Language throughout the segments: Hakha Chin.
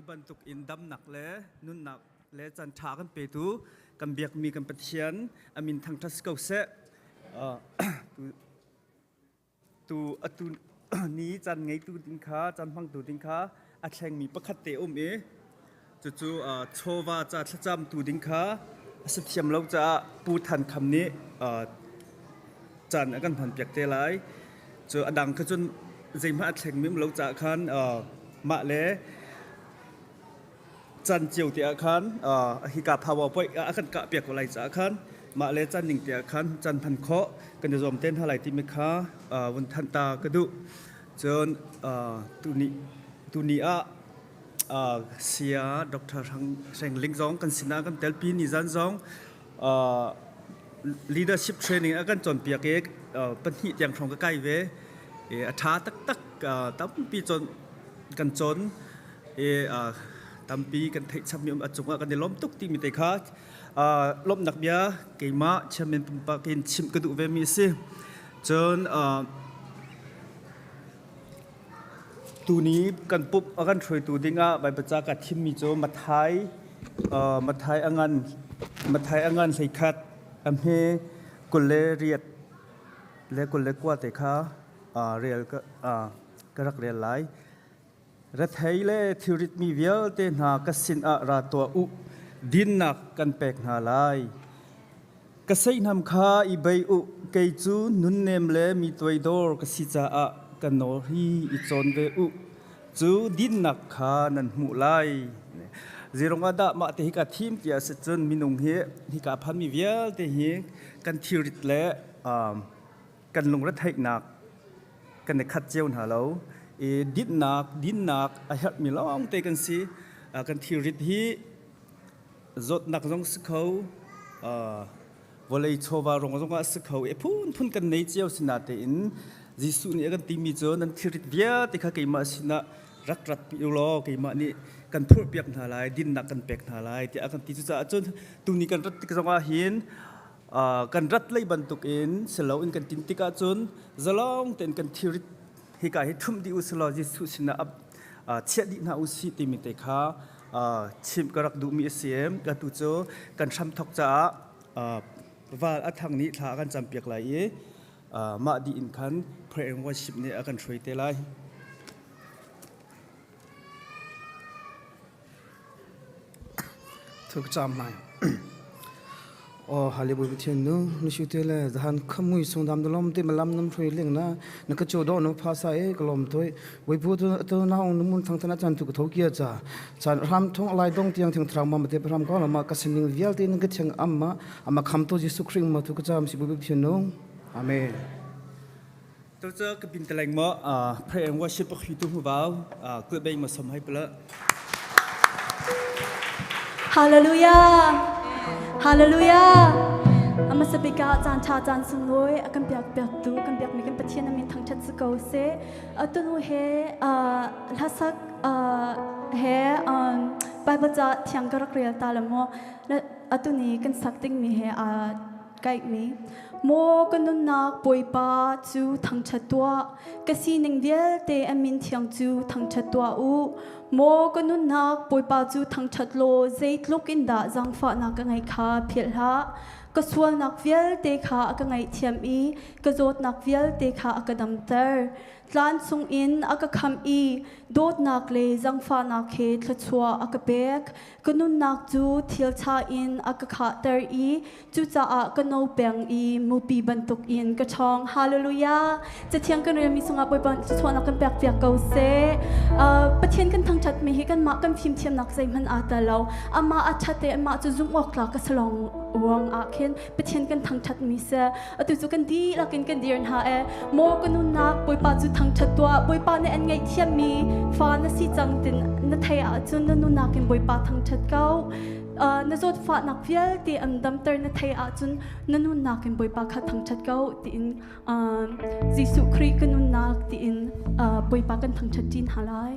bantuk in damnak le nunnak le caan ṭha kan petu kan biakmi kan Pathian a min thangṭhat si ko seh. Tu atu ni caan ngeitu ding kha caan hmangtu ding kha a thlengmi pakhat te um i cucu chawva ca thlacamtu ding kha a si thiam lo caah Pu Than Kham nih caan a kan hmanpiak te lai. Cu a dang kha cun zeihmanh a thlengmi um lo caah khan mah le can cio te ah khan hika power point a kan kah piak ko lai caah khan mah le can ning te ah khan can hman khawh kan i zuam te hna lai timi kha vun thanh ta ka duh. Cun tuni tuni ah saya Dr. Hrang Ling zong kan sinah kan telpi ni zan zong leadership training a kan cawnpiak i pahnih tiang hrawng ka kai ve. A ṭha taktak tampi cawn kan cawn i tampi kan theih chapmi um a cungah kan i lawm tuk timi te kha lawmhnak bia keimah chairman pumpak in chimh ka duh ve mi a si. Cun tuni kan pup a kan hruaitu dingah Baibal ca ka thimmi cu Mathai Mathai a ngan Mathai a ngan 11 a hme 28 le 29 te kha rel ka ka rak rel lai. Rethei le thilritmi vialte hna ka sinah ra tuah u, dinnak kan pek hna lai. Ka seihnam kha i bei u, kei cu nunnem le mi toidor ka si caah ka nawl hi i cawn ve u. Cu dinnak kha nan hmuh lai. Zeirong ah dah mah te hi ka thim ti ah si cun minung hi hika phanmi vialte hi kan thilrit le kan lungretheihnak kan i khat cio hna lo i dinnak dinnak a herhmi lawngte kan si. Kan thilrit hi zawtnak zong si kho, vawlei chawva rong zong ah si kho i phunphun kan nei cio sinatein Jesuh nih a kan timi cu nan thilrit vialte kha keimah sinah rak rat pi u law keimah nih kan phurhpiak hna lai, dinnak kan pek hna lai tiah a kan ti. Cucaah cun tuni kan rat tik zongah hin kan rat lei bantukin si loin kan tin tikah cun zalong tein kan thilrit hika hi ṭhumh dih u silaw Jesuh sinah chiah dih hna u sih timi te kha chimh ka rak duhmi a si. Atu cu kan hramthok caah val a thang nih thla a kan campiak lai i mah dih in khan prayer and worship nih a kan hruai te lai. Thuk cham lai. O Hallelujah Pathian nu nu shu te le zahan khamui sung dam lom te malam nam throi ling na na ka cho do no pha sa e ka lom toi wei pu tu tu na ong mun thang thana chan tu ka tho kia cha chan ram thong lai dong tiang thing thrang ma te ram ko ma ka sining vial te ka thiang amma ama kham to Jesu Christ ma tu ka cham si bu Pathian nu amen Tu cu ka bin teleng mo pray and worship pakhi tu hu bau kul bei mo som hai pala. Hallelujah. Hallelujah. Ama sabika caan tha caan sunglawi a kan piak piak tu kan biak mi kan Pathian amin thangthat si ko se atunu he hlasak he Bible ca thiang ka rak rel ta le mo atuni kan sak ding mi he kaihmi Maw ka nunnak Bawipa cu thangṭhat tuah, ka sining vialte a min thiang cu thangṭhat tuah u. Maw ka nunnak Bawipa cu thangṭhat law zeitluk in dah zaangfahnak ka ngeih kha philh hlah. Ka sualnak vialte kha a ka ngaihthiam i ka zawtnak vialte kha a ka damter. Tlan chungin a ka khamh i dawtnak le zaangfahnak he thluachuah a ka pek. Ka nunnak cu thilṭha in a ka khahter i Cucaah ka no peng i mupi bantukin ka ṭhawng. Hallelujah! Cathiang kan relmi chungah Bawipa thluachuahnak kan pekpiak ko seh. Pathian kan thangṭhatmi hi kanmah kan fimthiamnak zeihmanh aa tel lo. Amah a ṭhat i amah cu zumh awk tlak a si lawng ruang ah khin Pathian kan thangṭhatmi si. Atu cu kan dihlak in kan dir hna e. Maw ka nunnak Bawipa cu thangṭhat tuah. Bawipa nih an ngaihthiammi fa na si cang tin na theih ahcun na nunnak in Bawipa thangṭhat ko. Na zawtfahnak vialte an damter na thei ahcun na nunnak in Bawipa kha thangṭhat ko tiin Jesuh Khrih ka nunnak tiin Bawipa kan thangṭhat ṭin hna lai.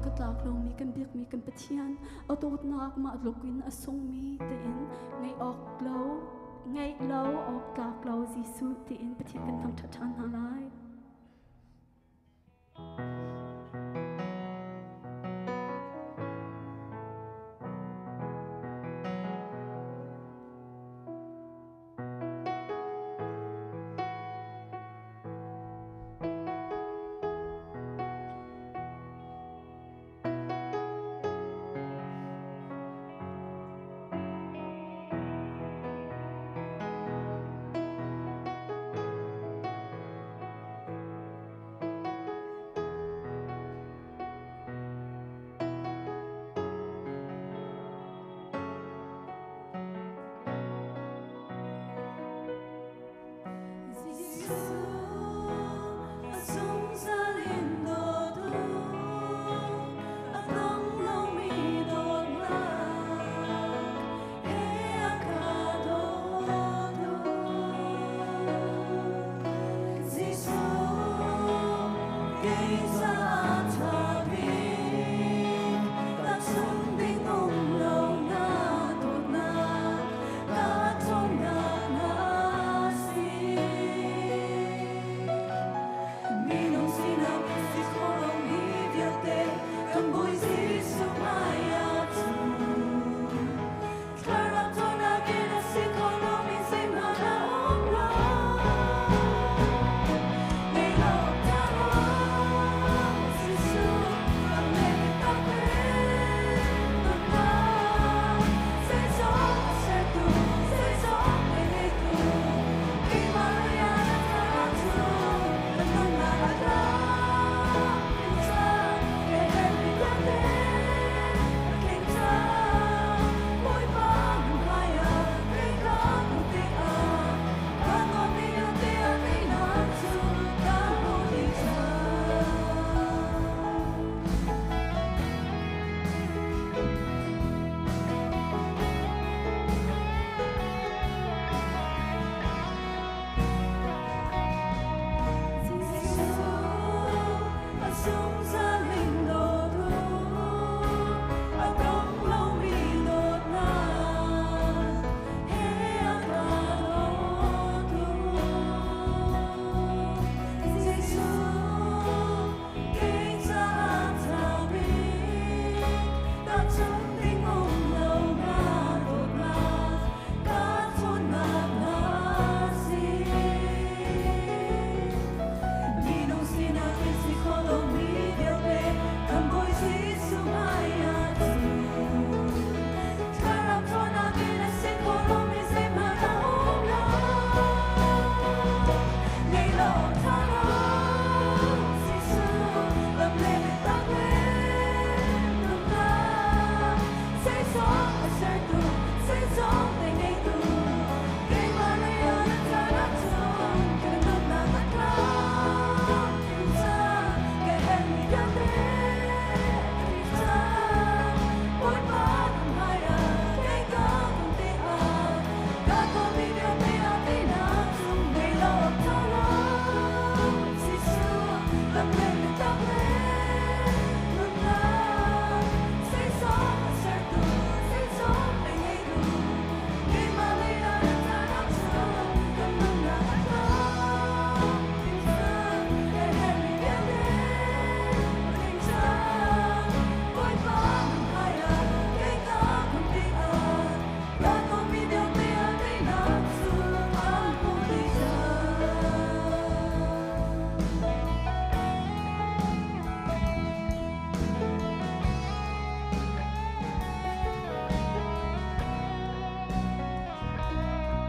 awk a tlak lomi kan biakmi kan Pathian a dawtnak mah tluk in a sungmi tein ngeih awk lo ngeih lo awk tlak lo Jesuh tiin Pathian kan thangṭhat ṭhan hna lai.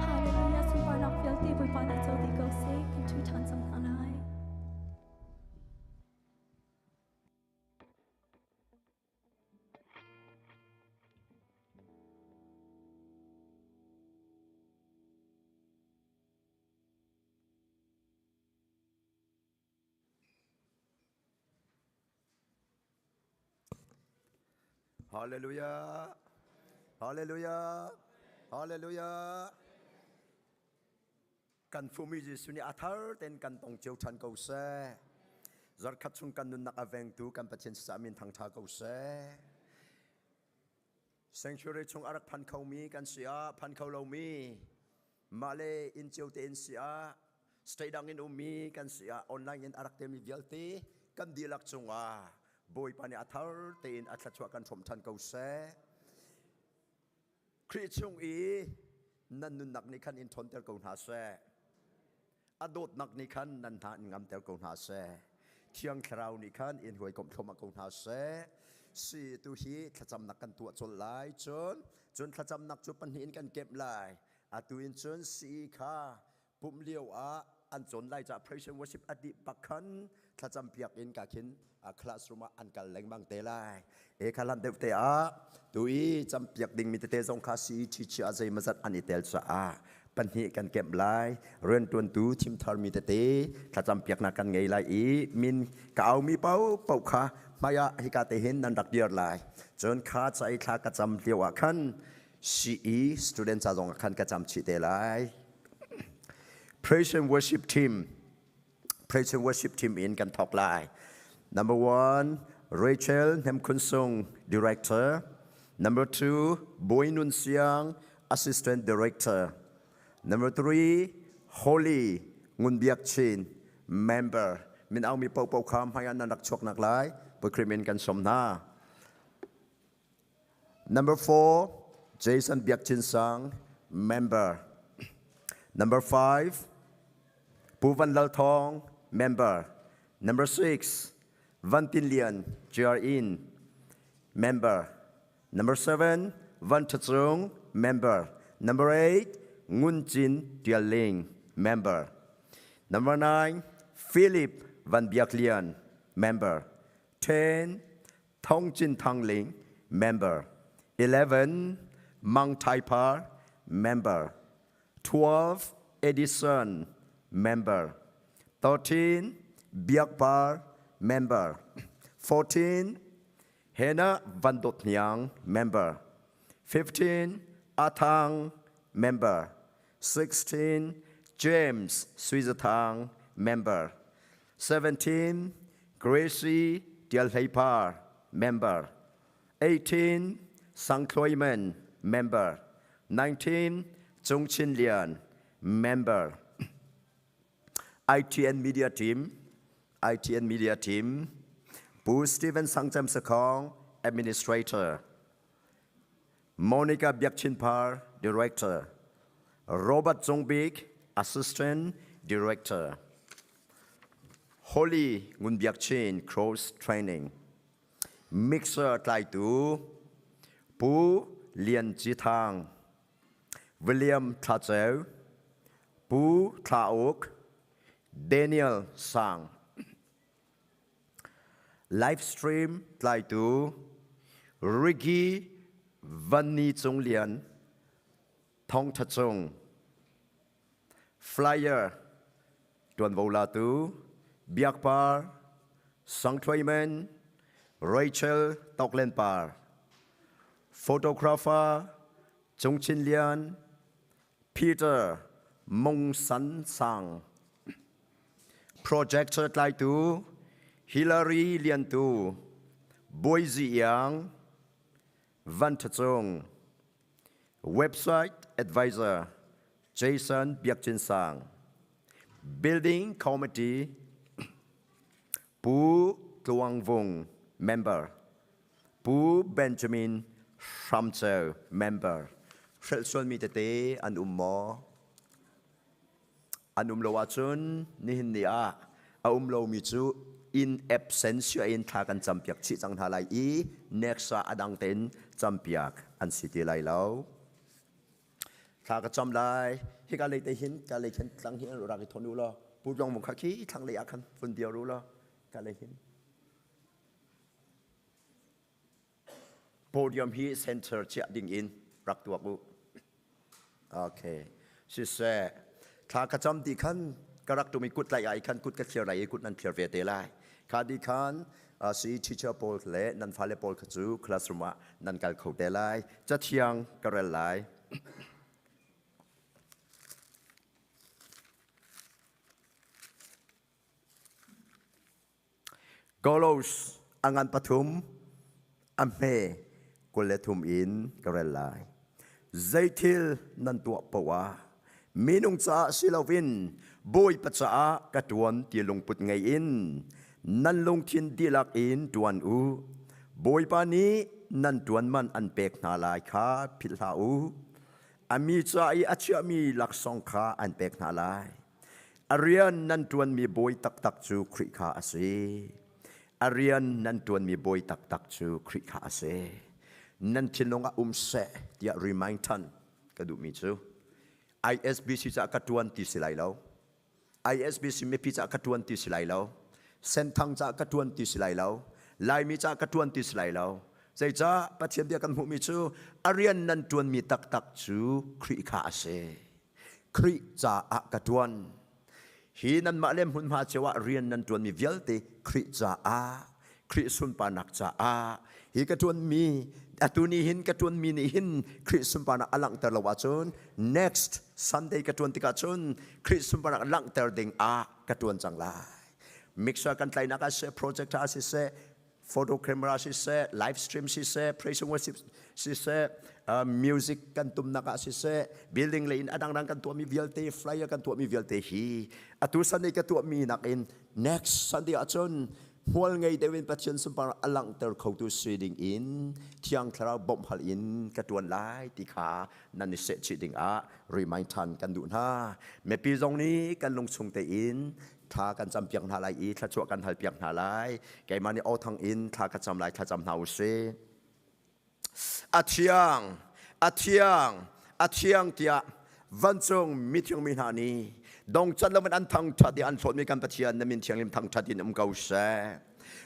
Hallelujah sunparnak vialte Bawipa nih co dih ko seh kan ṭhu ṭhan cang hna lai. Hallelujah. Hallelujah. Hallelujah. Kan fumi Jesuh nih a thar ten kan tong cio than ko seh. Zarkhat chung kan nunnak a vengtu kan Pathian sisah min thangṭha ko seh. Sanctuary chung a rak phan khomi kan si ah, phan kho lomi, mah le inn cio tein si ah, state dang in ummi kan si ah, online in a rak telmi vialte kan dihlak cungah Bawipa nih a thar tein a thluachuah kan hrawmh ṭhan ko seh. Khrih chung i nan nunnak nih khan in ṭhawnter ko hna seh. A dawtnak nih khan nan hna in ngamter ko hna seh. Thiang Thlarau nih khan in hawikomh thluahmah ko hna seh. Si tu hi thlacamnak kan tuah colh lai. Cun cun thlacamnak cu pahnih in kan kemh lai. Atu in cun sii kha pumh lio ah an cawn lai caah praise and worship a dih bak khan thlacam piak in ka khin classroom ah an kal lengmang te lai. E kha lan deuh te ah tu i campiak ding mi tete zong kha si teacher a zeimazat an i tel caah pahnih kan kemh lai. Riantuantu thim thar mi tete thlacam piaknak kan ngei lai i min ka au mi pau pau kha hmai ah hika te hin nan rak dir lai. Cun kha ca i thla ka cam lio ah khan CE student ca zong ah khan ka cam chih te lai. Praise and worship team Praise and worship team in kan thawk lai. Number one, Rachel Hnemkhun Sung, Director. Number two, Boi Nun Siang, Assistant Director. Number three, Holly Ngun Biak Chin, Member. Min aung mi po po kham hmai nan rak chuak nak lai. Pukrim in kan som hna. Number four, Jason Biak Chin Sang, member. Number five, Pu Van Lal Thong, member. Number six, Van Tin Lian, GR In, member. Number seven, Van Tha Cung, member. Number eight, Ngun Chin Tial Ling, member. Number nine, Philip Van Biak Lian, member. 10, Thong Chin Thang Ling, member. 11, Mang Thai Par, member. 12, Edison, member. 13, Biak Par, member. 14, Hena Van Dot Niang, member. 15, Athang, member. 16, James Suizathang, member. 17, Gracie Tialhleipar, member. 18, Sang Khloiman, member. 19, Chung Chin Lian, member. ITN Media Team, ITN Media Team, Pu Stephen Sangchem Sakhong, Administrator. Monica Biakchinpar, Director. Robert Zongbik, Assistant Director. Holly Ngun Biak Chin, Cross Training. Mixer tlaitu Pu Lian Ci Thang, William Thla Ceu, Pu Thla Uk, Daniel Sang. Live stream tlaitu Ricky Van Ni Cung Lian, Thong Tha Cung. Flyer ṭuanvo latu Biak Par, Sang Thluai Men, Rachel Toklen Par. Photographer Cung Chin Lian, Peter Mung San Sang. Projector tlaitu Hillary Lian Tu, Bawi Zi Iang, Van Tha Cung. Website advisor Jason Biak Cin Sang. Building Committee Pu Tluang Vung member. Pu Benjamin Hramceu member. Hrelh sualmi tete an um maw? An um lo ahcun nihin ni ah a um lomi cu in absentia in thla kan campiak chih cang hna lai i next ah a dang tein campiak an si ti lai lo. Thla ka cam lai. Hika lei te hin ka lei khin tlang hi rak i thon u law Pu Tluang Vung kha khi thlang lei ah khan vun dir u law ka lei hin. Podium hi center chiah ding in rak tuak u. Okay. Siseh, thla ka cam ti khan ka rak tum i kut lai ai khan kut ka thlir lai i kut nan thlir ve te lai. Kha di khan si teacher pawl le nan fale pawl kha cu classroom ah nan kal kho te lai. Cathiang ka rel lai. Kolos a ngan pathum a hme 23 in ka rel lai. Zeithil nan tuah paoh ah minung caah si loin Bawipa caah ka ṭuan ti lungput ngei in nan lungthin dihlak in ṭuan u. Bawipa nih nan ṭuan man an pek hna lai kha philh hlah u. A mi ca i a chiahmi laksawng kha an pek hna lai. A rian nan ṭuanmi bawi taktak cu Khrih kha a si. A rian nan ṭuanmi bawi taktak cu Khrih kha a si. Nan thinlung ah um seh tiah remind ṭhan ka duhmi cu ISBC caah ka ṭuan ti si lai lo. ISBC mipi caah ka ṭuan ti si lai lo. Senthang caah ka ṭuan ti si lai lo. Laimi caah ka ṭuan ti si lai lo. Zeicah Pathian bia kan hmuhmi cu a rian nan ṭuanmi taktak cu Khrih kha a si. Khrih caah ka ṭuan. Hi nanmah le hmunhma cio ah rian nan ṭuanmi vialte Khrih caah, Khrih sunparnak caah, hi ka ṭuanmi, atu ni hin ka ṭuanmi nih hin Khrih sunparnak a langhter lo ahcun next Sunday ka ṭuan tikah cun Khrih sunparnak langhter ding ah ka ṭuan cang lai. Mixer kan tlainak ah siseh, projector ah siseh, photo camera siseh, live stream siseh, praise and worship siseh, music kan tumnak ah siseh, building lei in a dangdang kan tuahmi vialte, flyer kan tuahmi vialte hi atu Sunday ka tuahmi nakin next Sunday ahcun hmual ngei deuh in Pathian sunpar a langhter khotu si ding in Thiang Thlarau bawmh hal in ka tuan lai ti kha nan i sehchih ding ah remind than kan duh hna. Mipi zong nih kan lungchung tein thla kan cam piak hna lai i thluachuah kan hal piak hna lai. Keimah nih aw thang in thla ka cam lai, thlacam hna u sih. A thiang, a thiang, a thiang tiah vancung mithiang mi hna nih dongcat loin an thangṭhat i an hlawtmi kan Pathian na min thianghlim thangṭhat in um ko seh.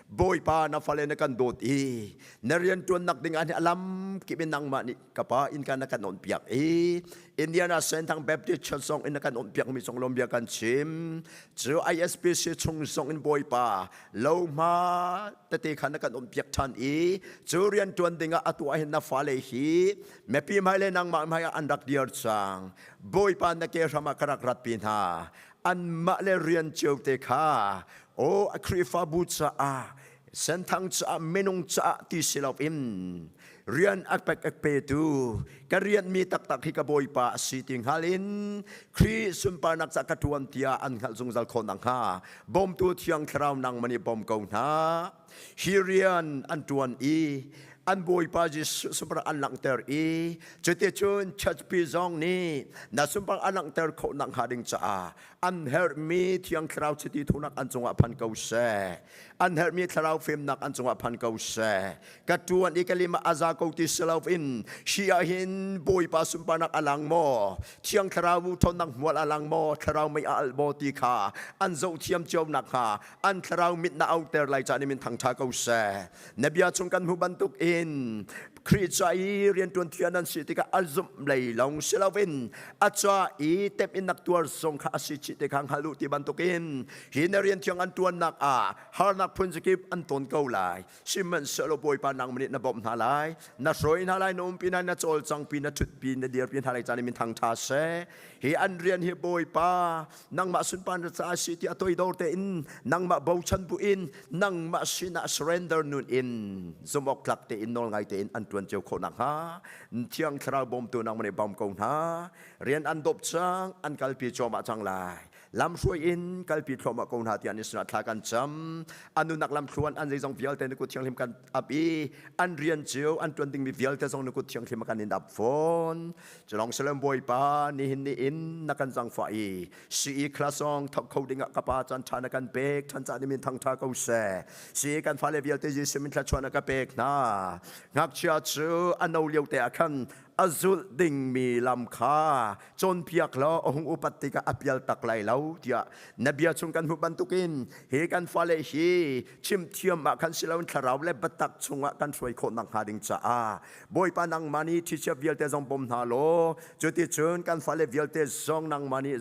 Bawipa na fale na kan dawt i na rianṭuannak ding ah a lam kip in nangmah nih ka pa innka na kan awnpiak i Indiana Senthang Baptist Church zong in na kan awnpiakmi zong lawmbia kan chim. Cu ISPC chung zong in Bawipa lohma tete kha na kan awnpiak ṭhan i cu rianṭuan ding ah atu ah hin na fale hi mipi hmai le nangmah hmai ah an rak dir cang. Bawipa na ke hram ah ka rak ratpi hna. Anmah le rian cio te kha Aw a Khrihfabu caah senthang caah minung caah ti si loin rian a pek a petu ka rianmi taktak hi ka bawipa a si ti hngal in Khrih sunparnak ca ka ṭuan tiah an hngalh zungzal khawh nakhnga bawmtu thiang thlarau nangmah nih bawm ko hna. Hi rian an ṭuan i an bawipa Jesuh sunparnak an langhter i cuticun church pi zong nih na sunparnak an langhter khawh nakhnga ding caah an herhmi thiang thlarau chiti thunak an cungah phan ko seh. An herhmi thlarau fimnak an cungah phan ko seh. Ka tuan i ka lim ah a za ko ti si loin hi ah hin Bawipa sunparnak a lang maw? Thiang thlarau ṭhawnnak hmual a lang maw? Thlarau mei a alh maw ti kha an zoh thiam cio nakhnga an thlarau mit na auter lai ca nih min thangṭha ko seh. Na bia chung kan hmuh bantuk in Khrih ca i rianṭuan thian an si tikah a zumh lei lawng si loin a ca i temhinnak tuar zong kha a si chih ti kha hngal u ti bantukin hi na rian thiang an ṭuannak ah harnak phun zakip an ton ko lai. Sihmanhsehlaw Bawipa nangmah nih na bawmh hna lai, na hruai hna lai, na umpi hna, na cawlcangpi, na ṭhutpi, na dirpi hna lai caan in min thangṭha seh. Hi an rian hi Bawipa nangmah sunparnak caah si ti a toidor tein nangmah bochan bu in nangmah sinah surrender nun in zumh tlak tein nawl ngai tein an tuan cio khawh nakhnga thiang thlarau bawmtu nangmah nih bawm ko hna. Rian an dawp cang, an kalpi cuahmah cang lai. Lamhruai in kalpi thluahmah ko hna tiah ni sinah thla kan cam. An nunnak lamthluan an zeizong vialte na kut thianghlim kan ap i an rian cio an tuan dingmi vialte zong na kut thianghlim kan in ap fawn. Culong Salem Bawipa nihin ni in na kan zangfah i CE class zong thok kho dingah ka pa caan ṭha na kan pek ṭhan caan min thangṭha ko seh. CE kan fale vialte Jesuh min thluachuah na ka pek hna. Ngakchia cu a no lio te ah khan a zulh dingmi lam kha cawnpiak law a hung upat tikah a pial tak lai lo tiah na bia chung kan hmuh bantukin hi kan fale hi chimthiam ah khan siloin thlarau le biatak chungah kan hruai khawh nakhnga ding caah Bawipa nangmah nih thichia vialte zong bawm hna law cuticun kan fale vialte zong nangmah nih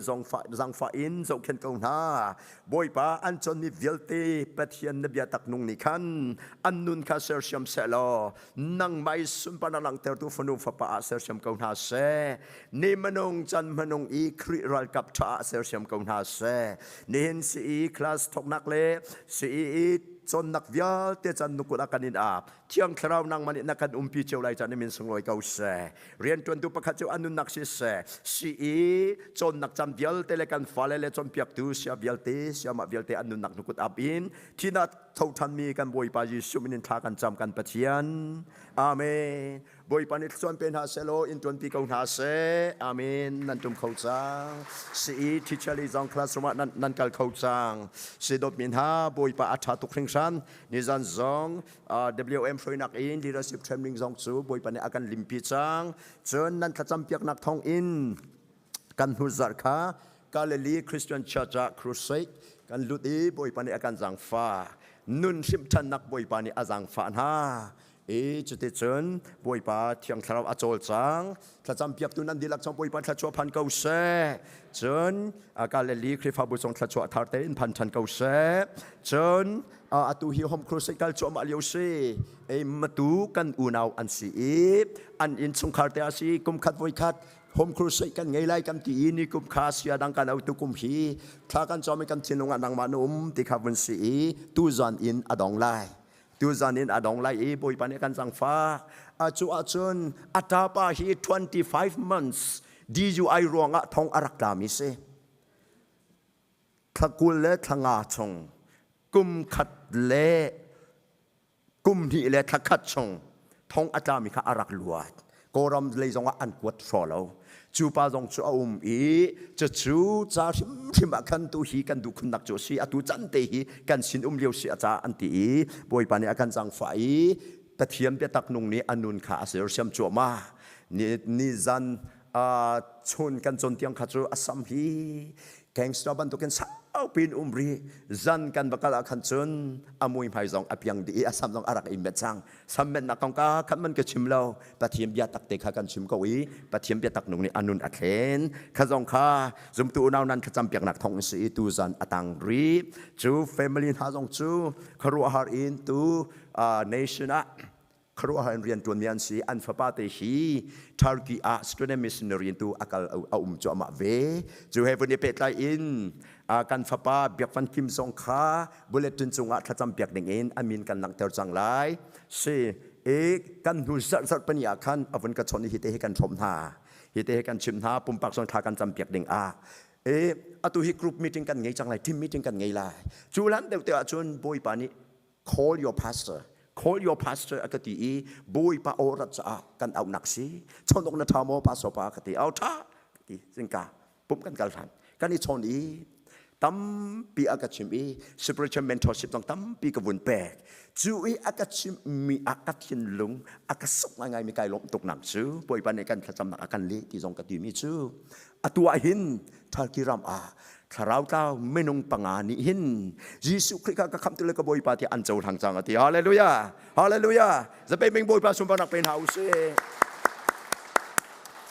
zangfah in zohkhenh ko hna. Bawipa an cawnmi vialte Pathian na biatak nung nih khan an nun kha sersiam seh law nangmah i sunparnak langhtertu fanu fapa ah sersiam ko hna seh. Ni minung can hmanung i Khrih ralkap ṭha ah sersiam ko hna seh. Nihin CE class thawknak le CE. Cawnnak vialte can nukut ah kan in ap. Thiang Thlarau nangmah nih na kan umpi cio lai caan in min sunglawi ko seh. Rianṭuantu pakhat cu a nunnak siseh, sii cawnnak cam vialte le kan fale le cawnpiaktu sia vialte, siamah vialte an nunnak nukut ap in thihnak tho ṭhanmi kan Bawipa Jesuh min in thla kan cam kan Pathian. Amen. Bawipa nih thluachuan pe hna seh law in ṭuanpi ko hna seh. Amen. Nan ṭum kho cang. CE teacher li zong classroom ah nan, nan kal kho cang. Si dawtmi hna Bawipa a ṭha tuk hringhran. Nizan zong WM hruainak in leadership training zong cu Bawipa nih a kan limpi cang. Cun nan thlacam piaknak thawng in kan hnu zarh kha Galilee Christian Church ah crusade kan lut i Bawipa nih a kan zaangfah. Nun hrimhthannak Bawipa nih a zaangfah hna. I cuticun Bawipa Thiang Thlarau a cawlcang. Thlacam piaktu nan dihlak cung Bawipa thluachuah phan ko seh. Cun Galilee Khrihfabu cung thluachuah thar tein phan ṭhan ko seh. Cun atu hi home crusade kal cuahmah lio si. Ei matu kan unau an si i an inn chungkhar te a si kum khat voi khat home crusade kan ngei lai kan ti i ni kum kha sia dang kan autu kum hi thla kan cawm i kan thinlung ah nangmah na um ti kha vun si i tu zan in a dong lai. Tuzan in a dong lai i Bawipa nih kan zangfah. Cu ahcun a ṭapa hi 25 months DUI ruangah thong a rak tlami si. Thla 20 le thla nga chung, kum khat le kum hnih le thla khat chung thong a tlami kha a rak luat. Kawlram lei zongah an kuat hraw lo. Cu pa zong cu a um i cucu ca hrimhrim ah khan tu hi kan duh khunnak cu a si. Atu can te hi kan sin um lio si a ca an ti i Bawipa nih a kan zangfah i Pathian biatak nung nih a nun kha a sersiam cuahmah. Ni, ni zan chun kan cawn tiang kha cu a sam hi gangster bantukin saupi in um rih. Zan kan va kal ah khan cun a mui hmai zong a piang dih i a sam zong a rak i met cang. Sammennak kong ka khat man ka chim lo. Pathian bia tak te kha kan chim ko i Pathian bia tak nung nih a nun a thlen. Kha zong kha zumtu unau nan thlacam piaknak thong si i tu zan a tang rih. Cu family hna zong cu khuaruahhar in tu nation ah khuaruahhar in rian tuan mi an si. An fapa te hi Turkey ah student missionary in tu a kal a um cuahmah ve. Cu he vun i pehtlai in kan fapa Biak Van Kim zong kha bulletin cungah thlacam piak ding in a min kan langhter cang lai. Si i kan hnu zarh zarh pani ah khan a vun ka chawnh i hi te hi kan hrawm hna. Hi te hi kan chim hna pumpak zong thla kan cam piak ding ah. E atu hi group meeting kan ngei cang lai, team meeting kan ngei lai. Cu lan deuh te ahcun Bawipa nih call your pastor call your pastor a ka ti i Bawipa aw rat caah kan auhnak si. Chawnh awk na ṭha maw pastor pa ka ti. Au ṭha ka ti. Zingka pumh kan kal hlan kan i chawn i tampi a ka chim i spiritual mentorship zong tampi ka vun pek cu i a ka chimmi a ka thinlung a ka suk ngaingai mi kai lawmh tuk nak cu Bawipa nih kan thlacamnak a kan leh ti zong ka timi cu atu ah hin Turkey ram ah thlarau tlau minung panga nih hin Jesuh Khrih kha ka khamtu le ka Bawipa tiah an cohlang cang a ti hallelujah hallelujah zapei ming Bawipa sunparnak pe hna usih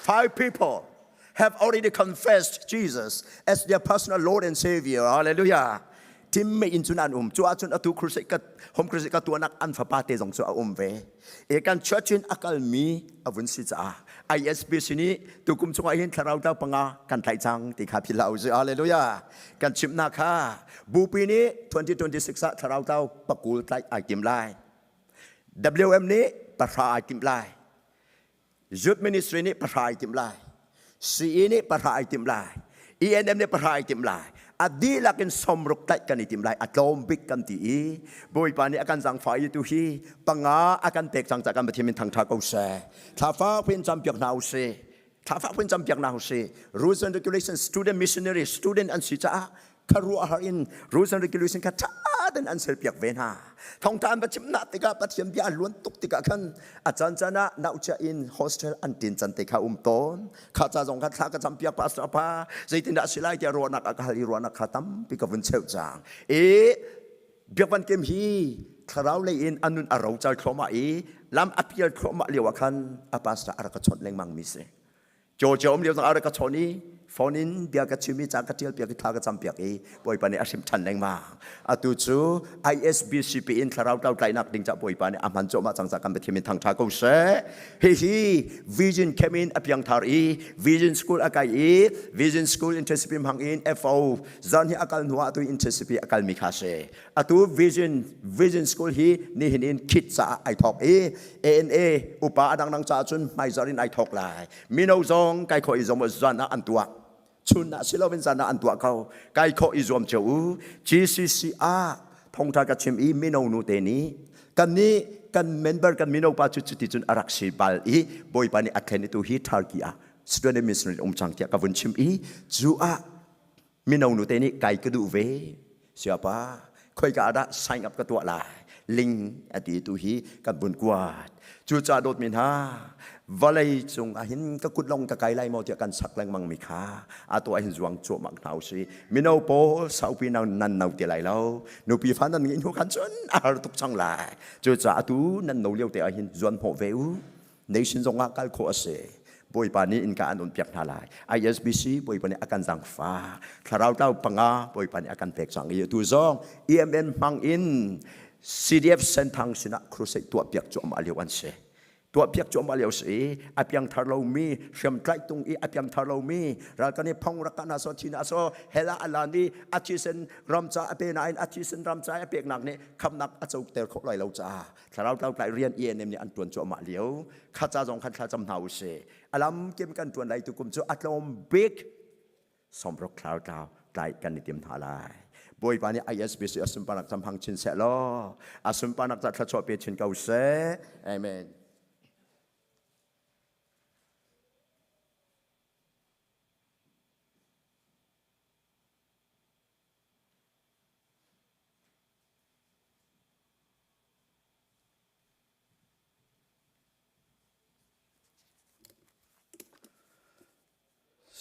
five people have already confessed Jesus as their personal Lord and Savior. Hallelujah. Tim me in cun an um. Cu ahcun atu crusade ka home crusade ka tuanak an fapa te zong cu a um ve. E kan church in a kalmi a vun si caah ISBC nih tukum chungah hin thlarau tlau panga kan tlaih cang ti kha philh hlah usih. Hallelujah. Kan chimhnak kha Bupi nih 2026 ah thlarau tlau pakul tlaih ai tim lai. WM nih pahra ai timh lai. Youth ministry nih pahra ai timh lai. CE nih pahra ai timh lai. ENM nih pahra ai timh lai. A dihlak in sawmruk tlaih kan i tim lai. A tlawm bik kan ti i Bawipa nih a kan zaangfah i tu hi panga a kan pek cang caah kan Pathian min thangṭha ko seh. Thla fak piin campiak hna usih. Thla fak piin campiak hna usih. Rules and regulations student missionary student an si caah khuaruahhar in rules and regulation kha ṭha tein an serpiak ve hna. Thawngṭha an va chimnak tikah Pathian bia a luan tuk tikah khan a caancaan ah nauchia in hostel an ṭin can te kha um tawn. Kha ca zong kha thla ka campiak pastor pa zeitindah a si lai tiah ruahnak a ka hal i ruahnak kha tampi ka vun cheuh cang. I Biak Van Kim hi thlarau lei in a nun a rocar thluahmah i lam a pial thluahmah lio ah khan a pastor a rak ka chawnh lengmang mi si. Georgia um lio zong a rak ka chawn i Phone in bia ka chim i ca ka ṭial piak i thla ka cam piak i Bawipa nih a hrimh ṭhan lengmang. Atu cu ISBCP in thlarau tlau tlainak ding ca Bawipa nih a hman cuahmah cang ca kan Pathian min thangṭha ko seh. Hihi Vision Camp in a piangthar i Vision School a kai i Vision School Intensity hmang in FO zan hi a kal hnu ah atu Intensity a kalmi kha si. Atu Vision Vision School hi nihin in khit caah ai thawk i ANA upa a dangdang caah cun hmaizarh in ai thawk lai. Mino zong kai khawh i zong zan ah an tuah. Chun ah si loin zan ah an tuah ko. Kai khawh i zuam cio u. GCC ah thongtha ka chim i mino nu te nih kan nih kan member kan mino pa cu cuti cun a rak si bal i Bawipa nih a thlen i tu hi Turkey ah student missionary um cang tiah ka vun chim i cu ah mino nu te nih kai ka duh ve siapa khoika ah dah sign up ka tuah lai ling a ti tu hi kan vun kuat cucaah dawtmi hna vawlei cung ah hin ka kut long ka kai lai maw tiah kan sak lengmang mi kha a tuah hin zuang cuahmah hna usih mino pawl saupi nan nan no ti lai lo nupi fa nan ngeih hnu khan cun a har tuk cang lai cucaah atu nan no lio te ah hin zuan hnawh ve u nation zong ah kal khawh a si Bawipa nih innka an on piak hna lai ISBC Bawipa nih a kan zangfa thlarau tlau panga Bawipa nih a kan pek cang i atu zong EMN hmang in CDF Senthang sinah crusade tuah piak cu amah lio an si tuah piak cu amah lio si i a piangthar lomi hriamtlaih tung i a piangthar lomi ralkan i phong rak na so thi na so hela alan i a thisen ramca a pe nain a thisen ramca a peknak nih khamnak a co ter khawh lai lo caah thlarau tlautlai rian ENM nih an tuan cuahmah lio kha ca zong khan thlacam hna usih alam kim kan tuan lai tu kum cu a tlawm bik somruk thlarau tlau tlai kan i tim hna lai Bawipa nih ISBC a sunparnak cam hang chin seh law a sunparnak ca thluachuah pe chin ko seh amen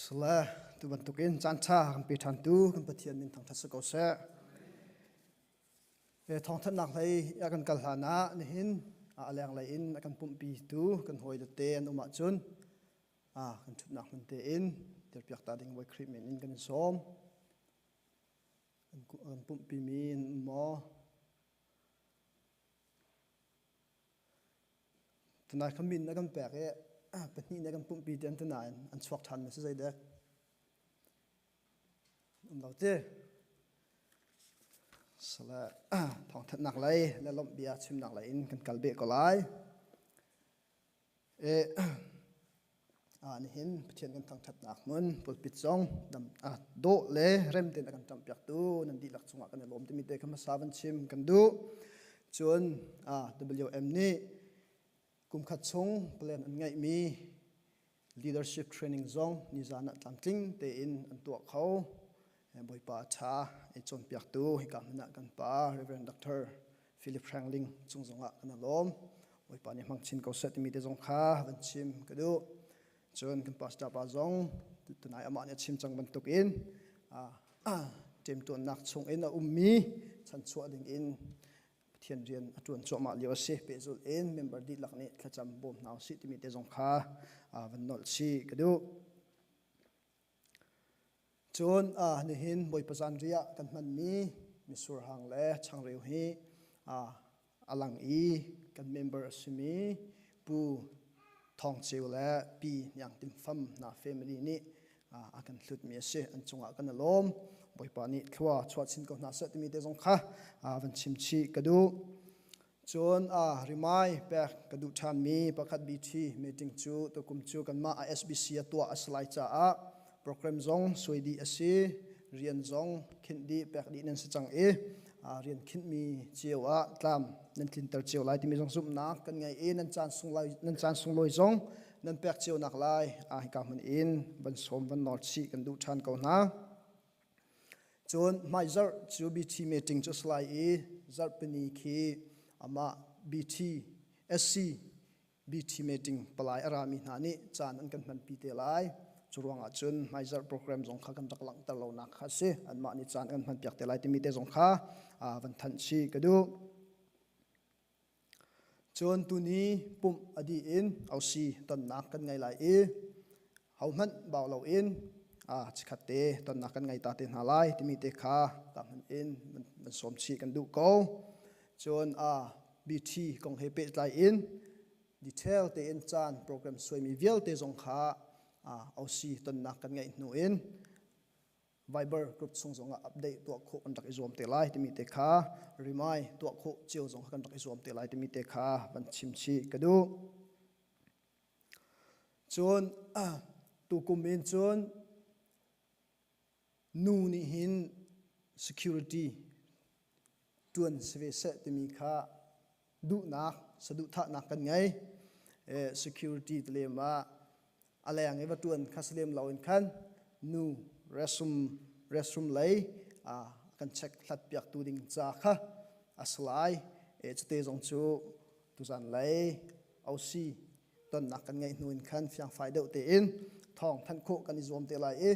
Sale tu bantukin caan ṭha kan pe ṭhantu kan Pathian min thangṭhat si ko seh. E thawngthanhnak hlei a kan kal hlan ah nihin a lenglei in a kan pumhpi tu kan hawi te an um ahcun a kan ṭhutnak hmun tein dirpiak ta ding Bawi Khrih min in kan in sawm. An pumhpi mi an um maw? Tunai kha min na kan pek i pahnih na kan pumhpi ti an ti nain an chuak ṭhan mi si zeidek um lo ti sale thawngthanhnak lei le lawmh bia chimnak lei in kan kal beh ko lai E nihin Pathian kan thangṭhatnak hmun pulpit zong dam dawh le rem tein a kan ṭamhpiaktu nan dihlak cungah kan i lawm timi te kha hmasa van chim kan duh. Cun WM nih kumkhat chung plan an ngeihmi leadership training zong nizan ah tlamtling tein an tuah kho. Bawipa a ṭha i cawnpiaktu hika hmun ah kan pa Reverend Dr. Philip Hrangling cung zongah kan i lawm. Bawipa nih hmang chin ko seh timi te zong kha van chim ka duh. Cun kan pastor pa zong tunai amah nih a chim cang bantukin ṭemtuannak chung in a ummi chanchuah ding in Pathian rian a ṭuan cuahmah lio a si. Pehzulh in member dihlak nih thlacam bawm hna usih timi te zong kha van nolh chih ka duh. Cun nihin Bawipa zanriah kan hmanmi mitsur hang le changreu hi a lang i kan member a simi Pu Thawng Ceu le Pi Hniang Tin Fam hna family nih a kan hlutmi a si. An cungah kan i lawm. Bawipa nih thlua chuah chin ko hna seh timi te zong kha van chim chih ka duh. Cun rimai pek ka duh ṭhanmi pakhat BT meeting cu tukum cu kanmah SBC a tuah a si lai caah program zong suai dih a si, rian zong khinh dih pek dih nan si cang i rian khinhmi cio ah tlam nan tlinter cio lai timi zong zumhnak kan ngei i nan caan sunglawi nan caan sunglawi zong nan pek cio nak lai hika hmun in van sawm van nawl chih kan duh ṭhan ko hna. Cun hmaizarh cu BT meeting cu a si lai i zarhpini khi amah BT SC BT meeting palai a rami hna nih caan an kan hmanpi te lai. Cu ruangah cun hmaizarh program zong kha kan rak langhter lonak kha a si. Anmah nih caan an hmanpiak te lai timi te zong kha van thanh chih ka duh. Cun tuni pumh a dih in ausi tonnak kan ngei lai i hohmanh bau loin. Chikhat te tonnak kan ngei ta te hna lai timi te kha ta hman in van sawm chih kan duh ko. Cun BT kong he pehtlai in detail tein caan program suaimi vialte zong kha OC tonnak kan ngeih hnu in Viber group chung zongah update tuah khawh kan rak i zuam te lai timi te kha remind tuah khawh cio zong kan rak i zuam te lai timi te kha van chim chih ka duh. Cun tukum in cun nu nih hin security tuan si ve seh timi kha duhnak saduhthahnak kan ngei. Security te lem ah a leng i va tuan kha si lem lo in khan nu restroom restroom lei kan check hlat piak tu ding ca kha a si lai. Cute zong cu tuzan lei OC tonnak kan ngeih hnu in khan fiangfai deuh tein thawng thanh khawh kan i zuam te lai i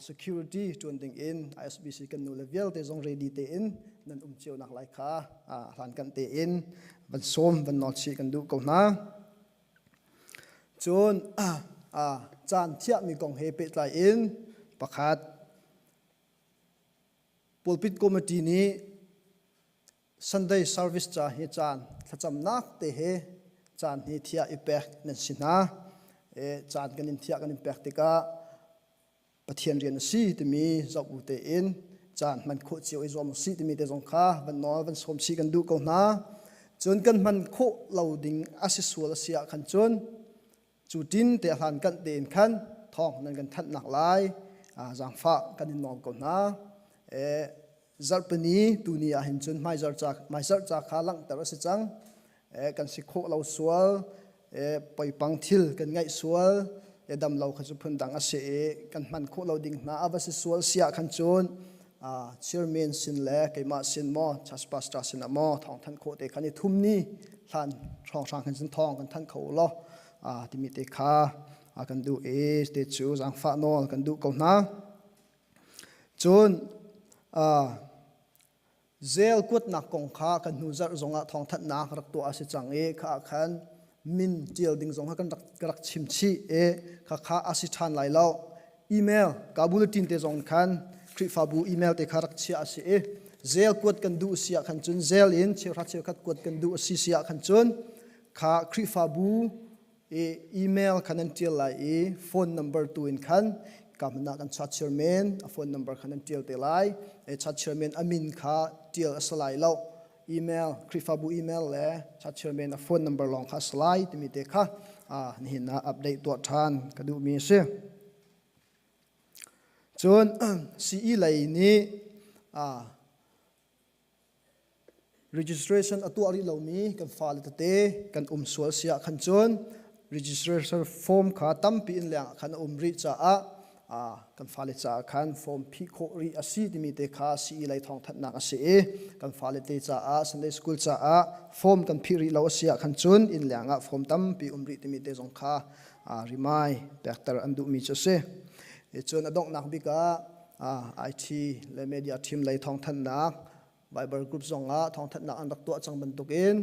security ṭuan ding in ISBC kan nu le vialte zong ready tein nan um cio nak lai kha hlan kan tein van sawm van nawl chih kan duh ko hna. Cun caan thiahmi kong he pehtlai in pakhat pulpit committee nih Sunday service ca hi caan thlacamnak te he caan hi thiah i pek nan si hna. E, caan kan in thiah kan in pek tikah Pathian rian a si timi zoh bu tein caan hman khawh cio i zuam usih timi te zong kha van nawl van sawm si kan duh ko hna. Cun kan hman khawh lo ding a si sual a si ah khan cun cu tin te hlan kanh tein khan thawng nan kan thanhnak lai zaangfah kan in nawl ko hna. E, zarhpini tuni ah hin cun hmaizarh ca hmaizarh ca kha langhter a si cang kan si khawh lo sual poipang thil kan ngaih sual dam lo kha cu phundang a si i kan hman khawh lo ding hna a va si sual si ah khan cun chairman sin le keimah sin maw church pastor sin ah maw thawng thanh khawh te khan i thum ni hlan hrawnghrang khan cun thawng kan thanh kho law timi te kha kan duh i te cu zaangfah nawl kan duh ko hna. Cun zel kuatnak kong kha kan hnu zarh zongah thawngthanhnak rak tuah a si cang i kha ah khan min ṭial ding zong kha kan rak, ka rak chim chih i khakha a si ṭhan lai lo. Email ka bulletin te zong khan Khrihfabu email te kha rak chiah a si i zel kuat kan duh si ah khan cun zel in cheuhra cheukhat kuat kan duh a si si ah khan cun kha Khrihfabu i email kha nan ṭial lai i phone number tu in khan ka hmun ah kan church chairman a phone number kha nan ṭial te lai e church chairman a min kha ṭial a si lai lo email Khrihfabu email le church chairman a phone number lawng kha a si lai timi te kha nihin ah update tuah ṭhan ka duhmi a si cun CE lei nih Registration a tuah rih lomi kan fale tete kan um sual si ah khan cun registration form kha tampi in leng ah khan a um rih caah kan fale caah khan form phih khawh rih a si timi te kha CE lei thawngthanhnak a si i kan fale te caah Sunday school caah form kan phih rih lo a si ah khan cun inn leng ah form tampi um rih timi te zong kha rimai pekter an duhmi cu a si. Cun a donghnak bik ah IT le media team lei thawngthanhnak Bible group zongah thawngthanhnak an rak tuah cang bantukin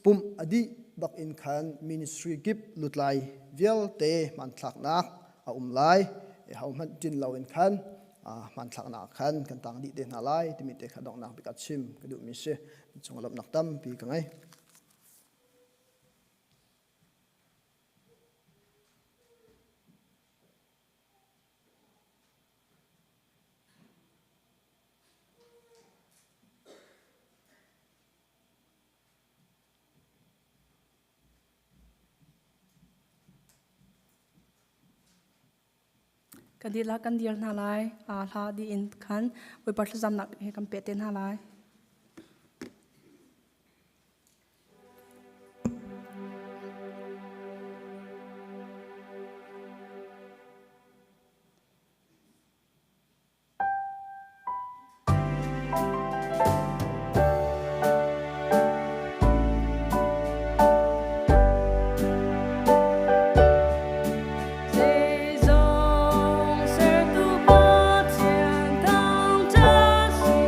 pumh a dih bak in khan ministry kip lutlai vialte hmanthlaknak a um lai. Ho hmanh ṭin lo in khan hmanthlaknak khan kan tang dih te hna lai timi te kha donghnak bik ah chim ka duhmi si. Cung lawmhnak tampi ka ngei. Kan dihlak kan dir hna lai. Hla dih in khan Bawipa thlacamnak he kan peh te hna lai. Zeizong sertu Pathian thangṭhat si.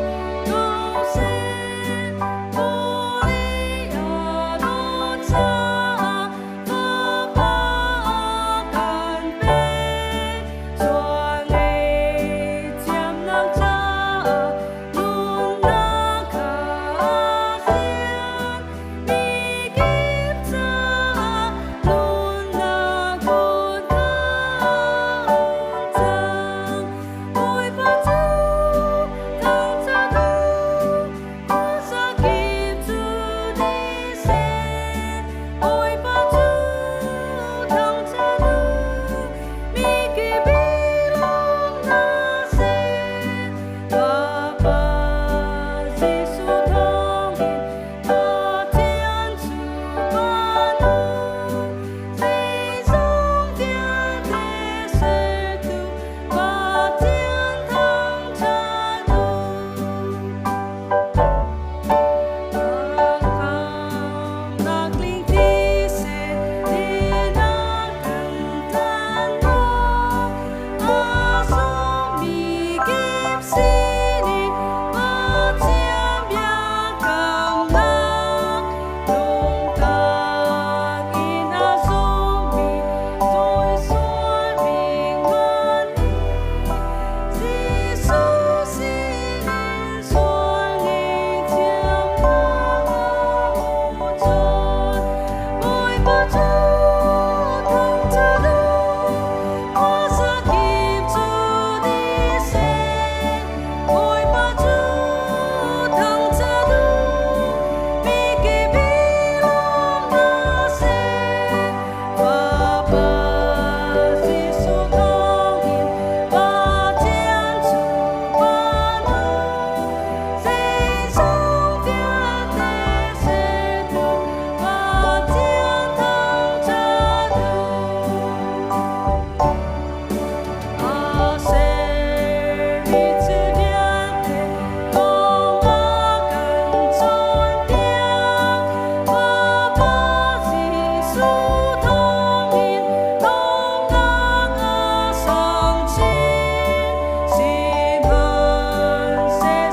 Jesuh thawngin lawmnak a sang chin. Sihmanhseh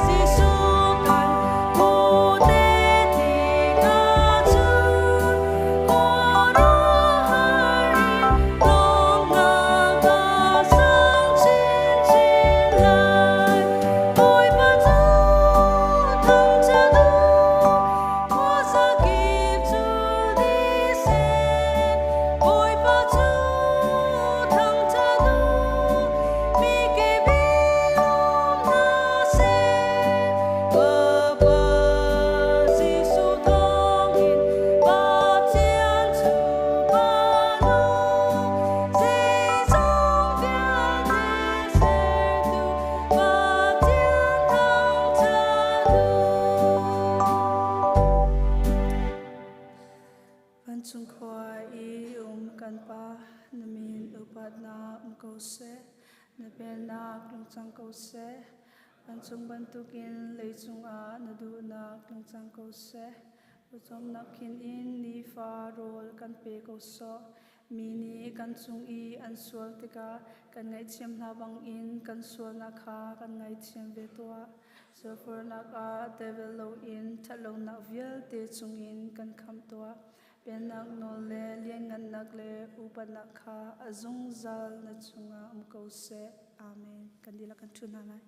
Jesuh kan hmuh te tikah cun khuaruahhar in lawmnak a sang chinchin lai. Bawipa cu thangṭhat u, khuazakip cu dih seh. Bawipa cu thangṭhat u, mikip i lawm hna seh. Bapa Jesuh thawngin Pathian cu pa u, zeizong vialte sertu Pathian thangṭhat u. Vancung khua i um kan Pa, na min upatnak um ko seh, na pennak lung cang ko seh. Vancung bantukin leicung ah na duhnak lung cang ko seh. Pawcawmnak khin in nifa rawl kan pe ko sawh. Mi nih kan cung i an sual tikah kan ngaihthiam hna bangin kan sualnak kha kan ngaithiam ve tuah. Sulfurnak ah devil loin ṭhatlonak vialte chungin kan khamh tuah. Pennak nawl le lianngannak le upatnak kha a zungzal na chungah um ko seh. Amen. Kan dihlak kan ṭhu hna lai.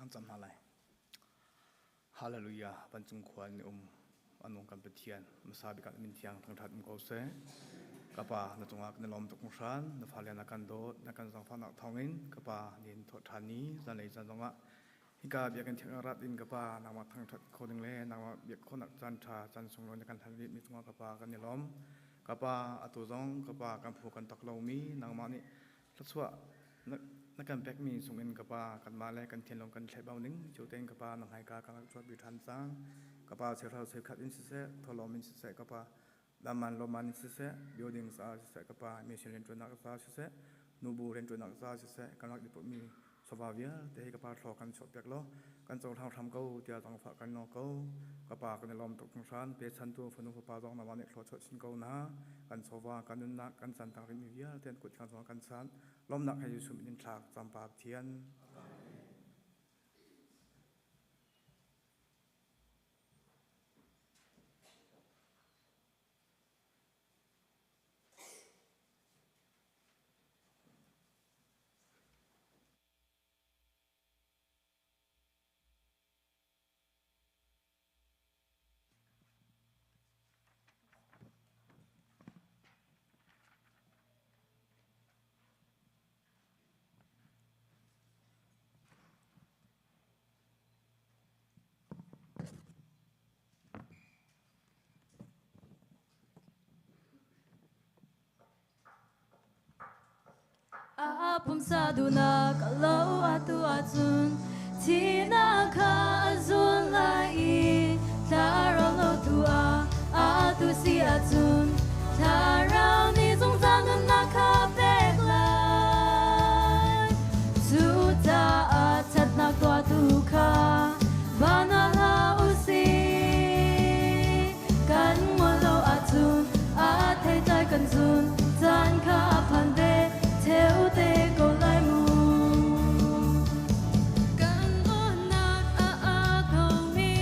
Kan cam hna lai. Hallelujah. Vancung khua in um anung kan Pathian hmasa bik ah min thiang thangthat um ko seh. Ka pa na cungah kan i lawm tuk hran na fale na kan dawt na kan zangfahnak thawngin ka pa nin thawh ṭhan ni zanlei caan zongah hika biakinn thiang rat in ka pa nangmah thangṭhat kho ding le nangmah biak khawhnak caan ṭha caan sunglawi na kan hlan mi cungah ka pa kan i lawm. Ka pa atu zong ka pa kan phu kan tak lomi nangmah nih thluachuah na kan pekmi chungin ka pa kanmah le kan thinlung kan thlehbau ning cu tein ka pa na hmaika ka rak cuat bi ṭhan cang. Ka pa cheuhra cheukhat in siseh, thawhlawm in siseh, ka pa daman lawman in siseh, building caah siseh, ka pa mission rianṭuannak caah siseh, nubu rianṭuannak caah siseh, kan rak i putmi chawva vialte hi ka pa thlaw kan chuahpiak law kan cohlang hram ko tiah zangfah kan nawl ko. Ka pa kan i lawm tuk hringhran. Pechantu fanu fapa zong nangmah nih thlaw chuah chin ko na. Kan chawva, kan nunnak, kan cantang rihmi vialte an kut thiang zong kan chan. Lawmnak he Jesuh min in thlak campa Pathian. A pumsa duhnak a lo atu ahcun thihnak kha a zul lai i thlarau lo tu ah atu si ahcun thlarau nih zungzal nunnak kha pek lai. Cucaah ṭhatnak tuahtu kha van ah hlah u sih. Kan ngol lo ahcun a theitlai kan zun caan kha a phan ve theu te ko lai mu. Kan unnak a aa khomi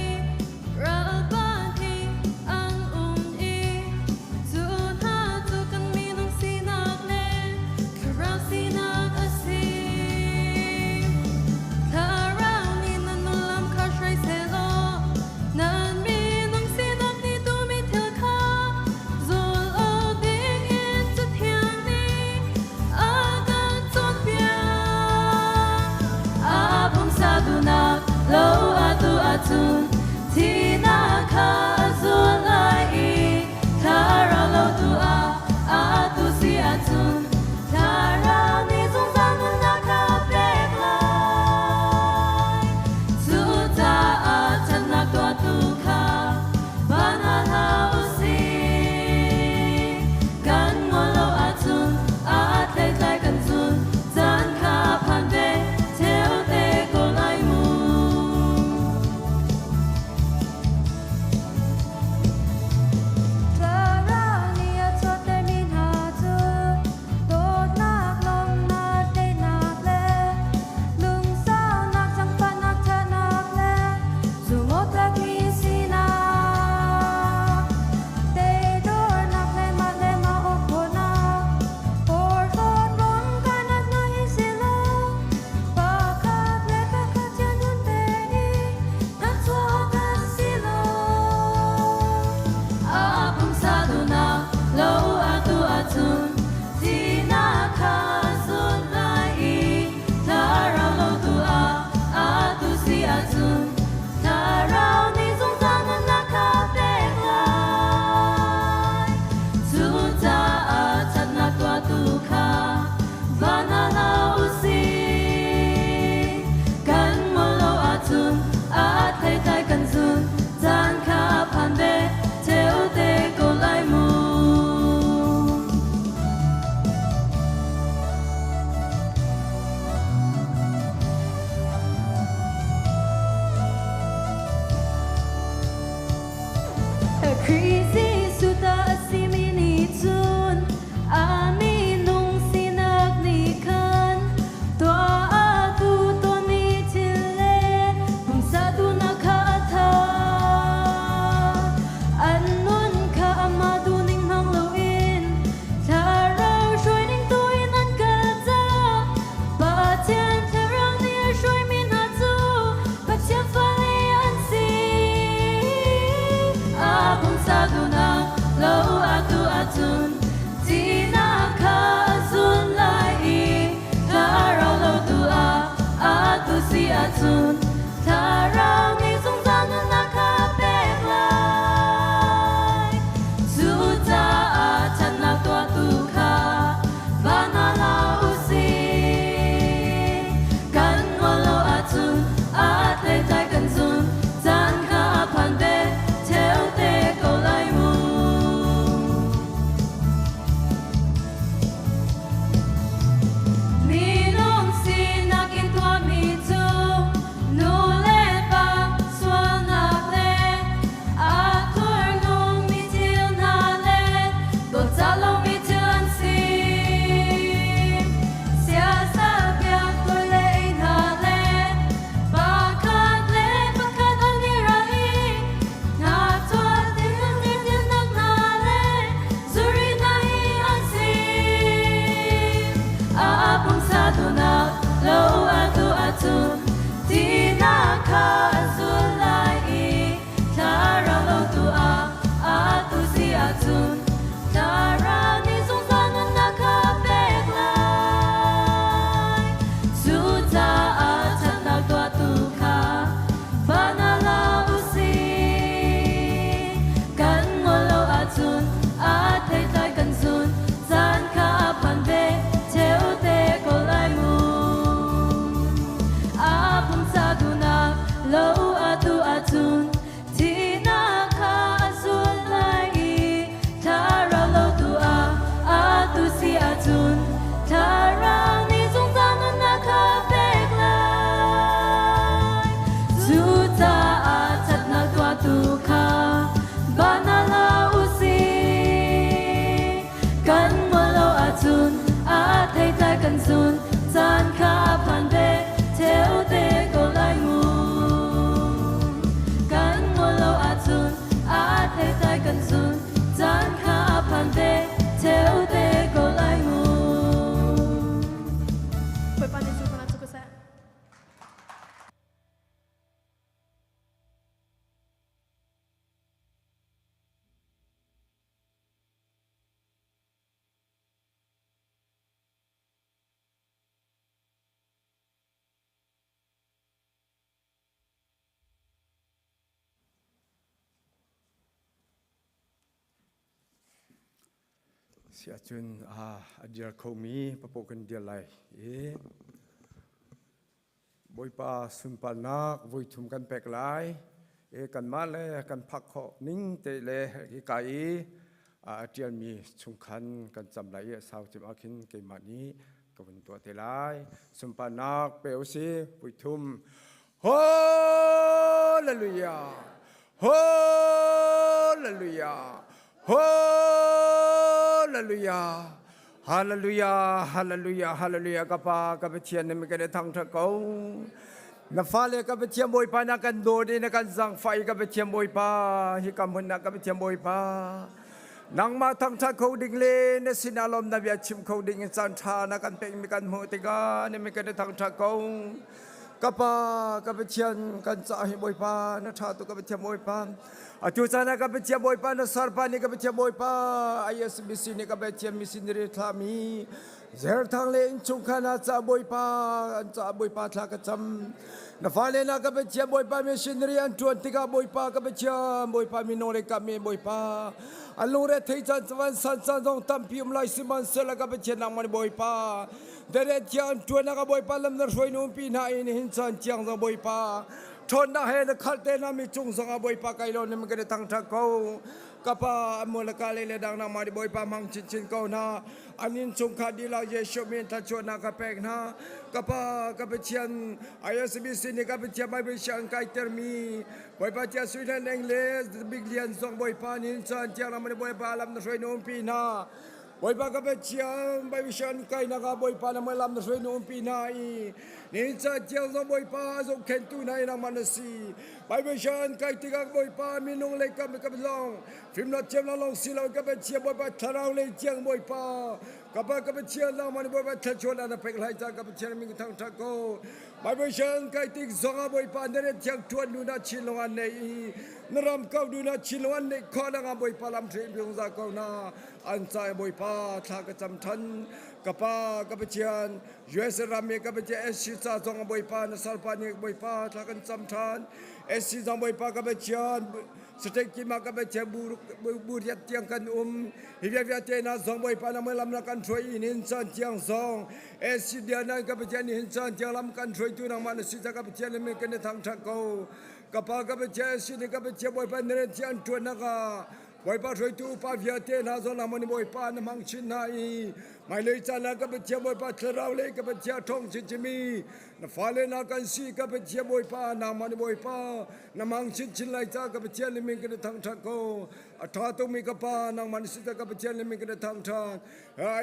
ral pahnih an um i cu hna Si ahcun a dir khomi papoh kan dir lai i Bawipa sunparnak voithum kan pek lai. I kanmah le kan phak khawh ning te le hika i a ṭialmi chungkhan kan cam lai i a sau cim ah khin keimah nih ka vun tuah te lai. Sunparnak pe usih voithum. Hallelujah! Hallelujah! Hallelujah! Hallelujah! Hallelujah! Hallelujah! Ka Pa, ka Pathian na mi kan i thangṭhat ko. Na fale ka Pathian Bawipa na kan dawt i na kan zaangfah i ka Pathian Bawipa hi ka hmun ah ka Pathian Bawipa nangmah thangṭhat kho ding le na sinah lawm na bia chim kho ding in caan ṭha na kan pekmi kan hmuh tikah na mi kan i thangṭhat ko. Ka Pa, ka Pathian kan caah hi Bawipa na ṭha tuk ka Pathian Bawipa. Atu caan ah ka Pathian Bawipa na sarpa nih ka Pathian Bawipa ISBC nih ka Pathian missionary thlami Zerthang le innchungkhar hna ca Bawipa an caah Bawipa thla ka cam. Na fale na ka Pathian Bawipa missionary an ṭuan tikah Bawipa ka Pathian Bawipa minung le ka mi Bawipa an lungre thei caan van san caan zong tampi um lai sihmanhsehlaw ka Pathian nangmah nih Bawipa dere tiang ṭuan ah Bawipa lam na hruai numpi hna i nihin caan tiang zong Bawipa ṭhawnnak he na khalh te hna mi cung zong ah Bawipa kai lo nim kan i thangṭhat ko. Ka pa an le ka le le dang nangmah nih Bawipa hmang chinchin ko hna. An inn chungkhar dihlak Jesuh min thluachuahnak ka pek hna. Ka pa ka Pathian ISBC nih ka Pathian Bible siang kaitermi Bawipa tia sui hlen eng le big lian zong Bawipa nihin caan tiang ram Bawipa lam na hruai numpi hna. Bawipa ka Pathian Baibishan kainak ah Bawipa na lam na hruai nu umpi hna i nihin ca tiang zong Bawipa a zohkhenhtu hna i nangmah na si. Baibishan kai tikah Bawipa minung lei kam ka long fimnak thiamnak lawng si lo ka Pathian Bawipa thlarau lei tiang Bawipa ka pa ka Pathian nangmah nih Bawipa thluachuahnak na pek lai ca ka Pathian min ka thangṭhat ko. Baibishan kai tik zongah Bawipa na rian thiang ṭuan nu na chin lawng an nei i na ram kau nu na chin lawng an neih khawh nakah Bawipa lam hruai zungzal ko hna. An ca i Bawipa thla ka cam ṭhan. Ka Pa, ka Pathian, US ram i ka Pathian SC ca zong Bawipa na salpa nih Bawipa thla kan cam ṭhan. SC zong Bawipa ka Pathian, state kim ah ka Pathian bu riat tiang kan um. Hi vialte na zong Bawipa na lam na kan hruai in hin caan tiang zong SC dia nan ka Pathian hin caan tiang lam kan hruaitu nangmah na si ca ka Pathian le min kan i thangṭhat ko. Ka Pa ka Pathian SC nih ka Pathian Bawipa na rian thiang ṭuannak ah Bawipa hruaitu upa vialte hna zong nangmah nih Bawipa na hmang chin hna i hmailei caan ah ka Pathian Bawipa thlarau le ka Pathian ṭhawng chinchinmi na fale hna kan si ka Pathian Bawipa nangmah nih Bawipa na hmang chinchin lai caah ka Pathian le min kan i thangṭhat ko. A ṭha tukmi ka Pa nangmah nih siter ka Pathian le min kan i thangṭhat.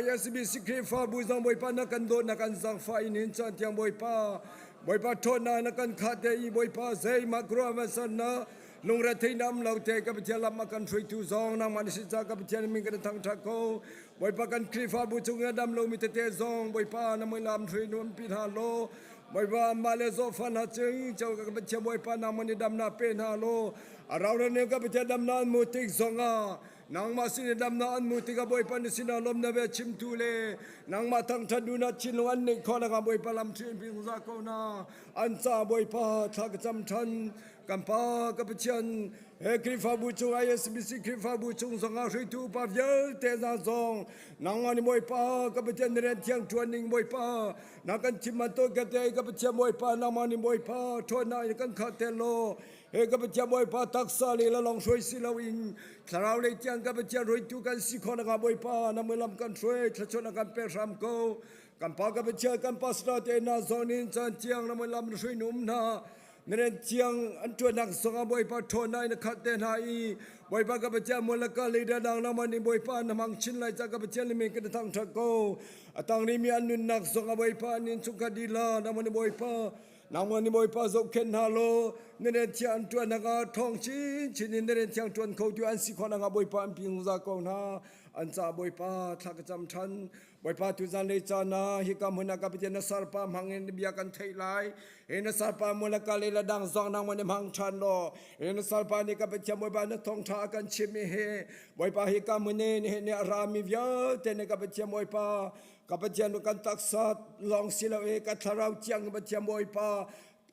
ISBC Khrihfabu zong Bawipa na kan dawt na kan zaangfah i nihin caan tiang Bawipa Bawipa ṭhawnnak na kan khah te i Bawipa zeihmah khuaruahhmanh sannak Lungrethei nam lo te ka Pathian lam a kan hruaitu zong nangmah na si ca ka Pathian min kan thangṭhat ko. Bawipa kan Khrihfabu chung i a dam lomi tete zong Bawipa na muilam hruai nuam pi hna law Bawipa mah le zawhfa hna cing cio ka Pathian Bawipa nangmah nih damnak pe hna law a rau ran ka Pathian damnak an mu tik zongah nangmah sin i damnak an mu tikah Bawipa na sinah lawm na ve chimtu le nangmah thangṭhat duhnak thinlung an neih khawh nakah Bawipa lam hruai pi zungzal ko hna an ca Bawipa thla ka cam ṭhan Kan Pa, ka Pathian, he Khrihfabu chung ISBC Khrihfabu chung zongah hruaitu upa vialte hna zong nangmah nih Bawipa ka Pathian na rian thiang ṭuan ning Bawipa na kan chim bantuk ka te ka Pathian Bawipa nangmah nih Bawipa ṭhawnnak in kan khat te law he ka Pathian Bawipa taksa le lawng hruai si loin thlarau lei tiang ka Pathian hruaitu kan si khawh nakah Bawipa na muilam kan hruai thluachuah kan pek hram ko kan pa ka Pathian kan pastor te hna zong nih caan tiang na muilam na hruai num hna Na rian thiang an ṭuannak zongah Bawipa ṭhawnnak in a khat te hna i Bawipa ka Pathian mual le ka leader dang nangmah nih Bawipa na hmang chin lai ca ka Pathian le min kan i thangṭhat ko. A tang rihmi an nunnak zongah Bawipa an innchungkhar dila nangmah nih Bawipa nangmah nih Bawipa zohkhenh hna law na rian thiang an ṭuannak ah ṭhawng chinchin in na rian thiang ṭuan khotu an si khawh nakah Bawipa an pi zungzal ko hna. An caah Bawipa thla ka cam ṭhan. Bawipa tu zanlei caan ah hika hmun ah ka Pathian na sarpa hmang in bia kan theih lai. Hi na sarpa mul ka le la dang zong nang man i hmang ṭhan law hi na sarpa nih ka Pathian Bawipa na thawngṭha a kan chimh i hi Bawipa hika hmun in hi nih a rami vialte nih ka Pathian Bawipa ka Pathian kan taksa lawng si lo i ka thlarau tiang Pathian Bawipa.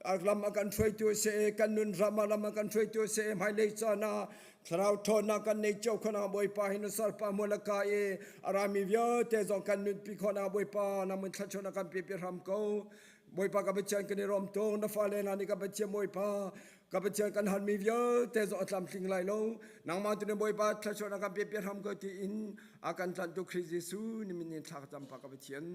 Lam a kan hruaitu a si i kan nun ram ah lam a kan hruaitu a si i hmailei caan ah thlarau ṭhawnnak kan nei cio khawh nakhnga Bawipa hi na salpa hmual a ka i a rami vialte zong kan nunpi khawh nakhnga Bawipa na mun thluachuahnak kan pe hram ko. Bawipa ka Pathian kan i rom tung na fale hna nih ka Pathian Bawipa ka Pathian kan halmi vialte zong a tlamtling lai lo nangmah tu nih Bawipa thluachuahnak kan pe hram ko tiin a kan tlanhtu Khrih Jesuh ni min in thla ka cam pa ka Pathian.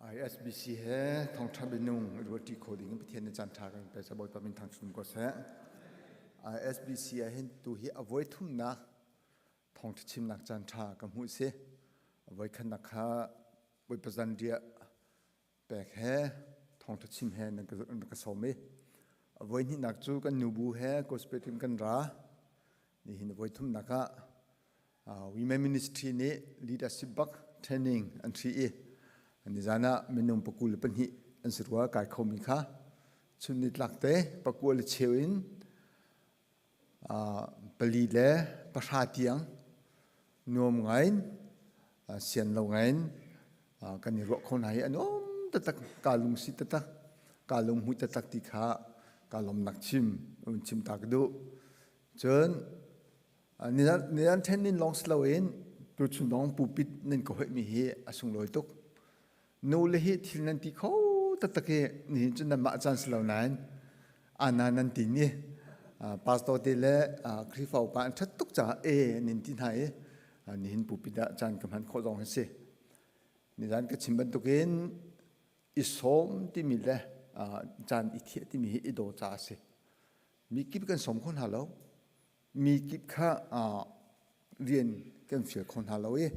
ISBC he thawngṭha bianung ruahṭi kho ding in Pathian nih caanṭha kan pe sa Bawipa min thangṭhat ko seh. ISBC ah hin tu hi a voi thumnak thawngṭha chimnak caanṭha ka hmuh si. A voi khatnak kha Bawipa zanriah pek he thawngṭha chim he nan ka nan ka sawm i a voi hnihnak cu kan nubu he gospel team kan ra. Nihin a voi thumnak ah Women Ministry nih leadership bak training an hri i nizan ah minung pakul le pahnih an si rua kai khomi kha chun nitlak te pakua le cheu in pali le pahra tiang nuam ngain sian lo ngain kan i ruah kho hna hi a nuam taktak ka lung si taktak ka lung hmui taktak ti kha ka lawmnak chim un chim ta ka duh cun Nian ṭhen nin lawng si loin tuchun dong pulpit nan ka hoihmi hi a sunglawi tuk. Nu le hi thil nan ti kho taktak hi nihin cun nanmah caan si lo nain ana nan ti ni. Pastor te le Khrihfa upa an ṭhat tuk caah e nin ti hna i nihin pulpit ah caan ka hman khawh zong hi si. Nizan ka chim bantukin i sawm timi le caan i thiah timi hi i daw ca a si. Mi kip kan sawm kho hna lo. Mi kip kha rian kan fial kho hna lo i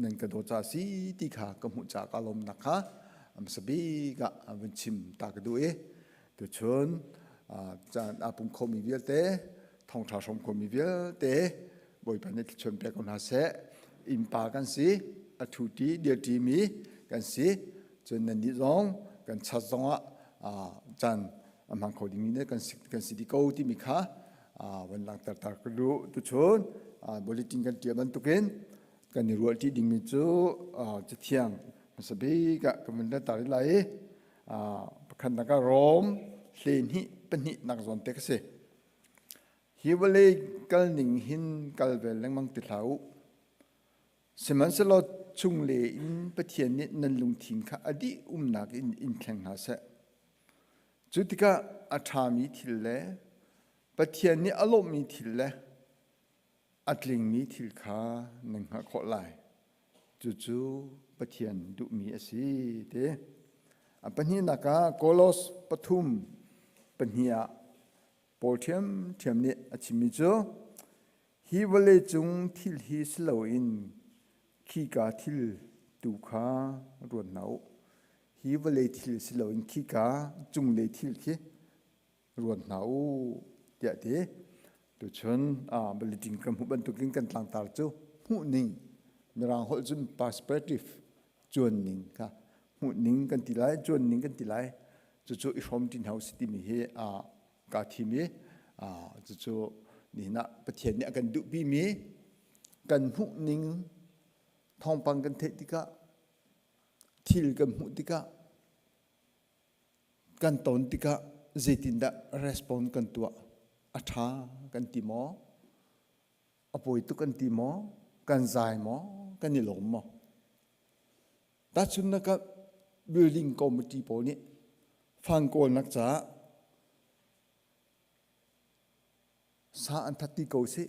nan ka dawt ca si ti kha ka hmuh ca ka lawmnak kha hmasa bik ah vun chim ta ka duh i tuchun caan aa pum khomi vialte thawngṭha hrawm khomi vialte Bawipa nih thluachuah pek ko hna seh. Innpa kan si, a ṭhuṭi dirṭi mi kan si. Cun nannih zong kan chat zongah caan a hmang kho dingmi ne kan si, kan si dih ko timi kha van langhter tar ka duh. Tuchun bulletin kan ṭial bantukin kan i ruahṭi dingmi cu Cathiang hmasa bik ah kan vun tar lai i pakhatnak ah Rom hlehnih pahnih nak zawn te ka si. Hi vawlei kal ning hin kal ve lengmang ti hlah u. Sihmanhsehlaw chungle in Pathian nih nan lungthin kha a dih umnak in in thleng hna seh. Cu tikah a ṭhami thil le Pathian nih a lawmhmi thil le a tlingmi thil kha nan hngalh khawh lai. Cucu Pathian duhmi a si ti. A pahnihnak ah Kolos pathum pahnih ah Paul ṭhiamṭhiam nih a chimmi cu hi vawleicung thil hi si loin khika thil tu kha ruat hna u. Hi vawlei thil si loin khika cunglei thil khi ruat hna u tiah ti. Tuchun bulletin kan hmuh bantukin kan tlangtar cu hmuhning Mirang holh cun perspective cuanning kha hmuhning kan ti lai cuanning kan ti lai cucu i hrawm ṭi hna usih timi hi kaa thim i cucu nihin ah Pathian nih a kan duhpimi kan hmuhning thawngpang kan theih tikah thil kan hmuh tikah kan ton tikah zeitindah respond kan tuah a ṭha kan ti maw a pawi tuk kan ti maw kan zai maw kan i lawm maw Tahchunhnak ah building committee pawl nih fang kawlnak caah sa an that ti ko sih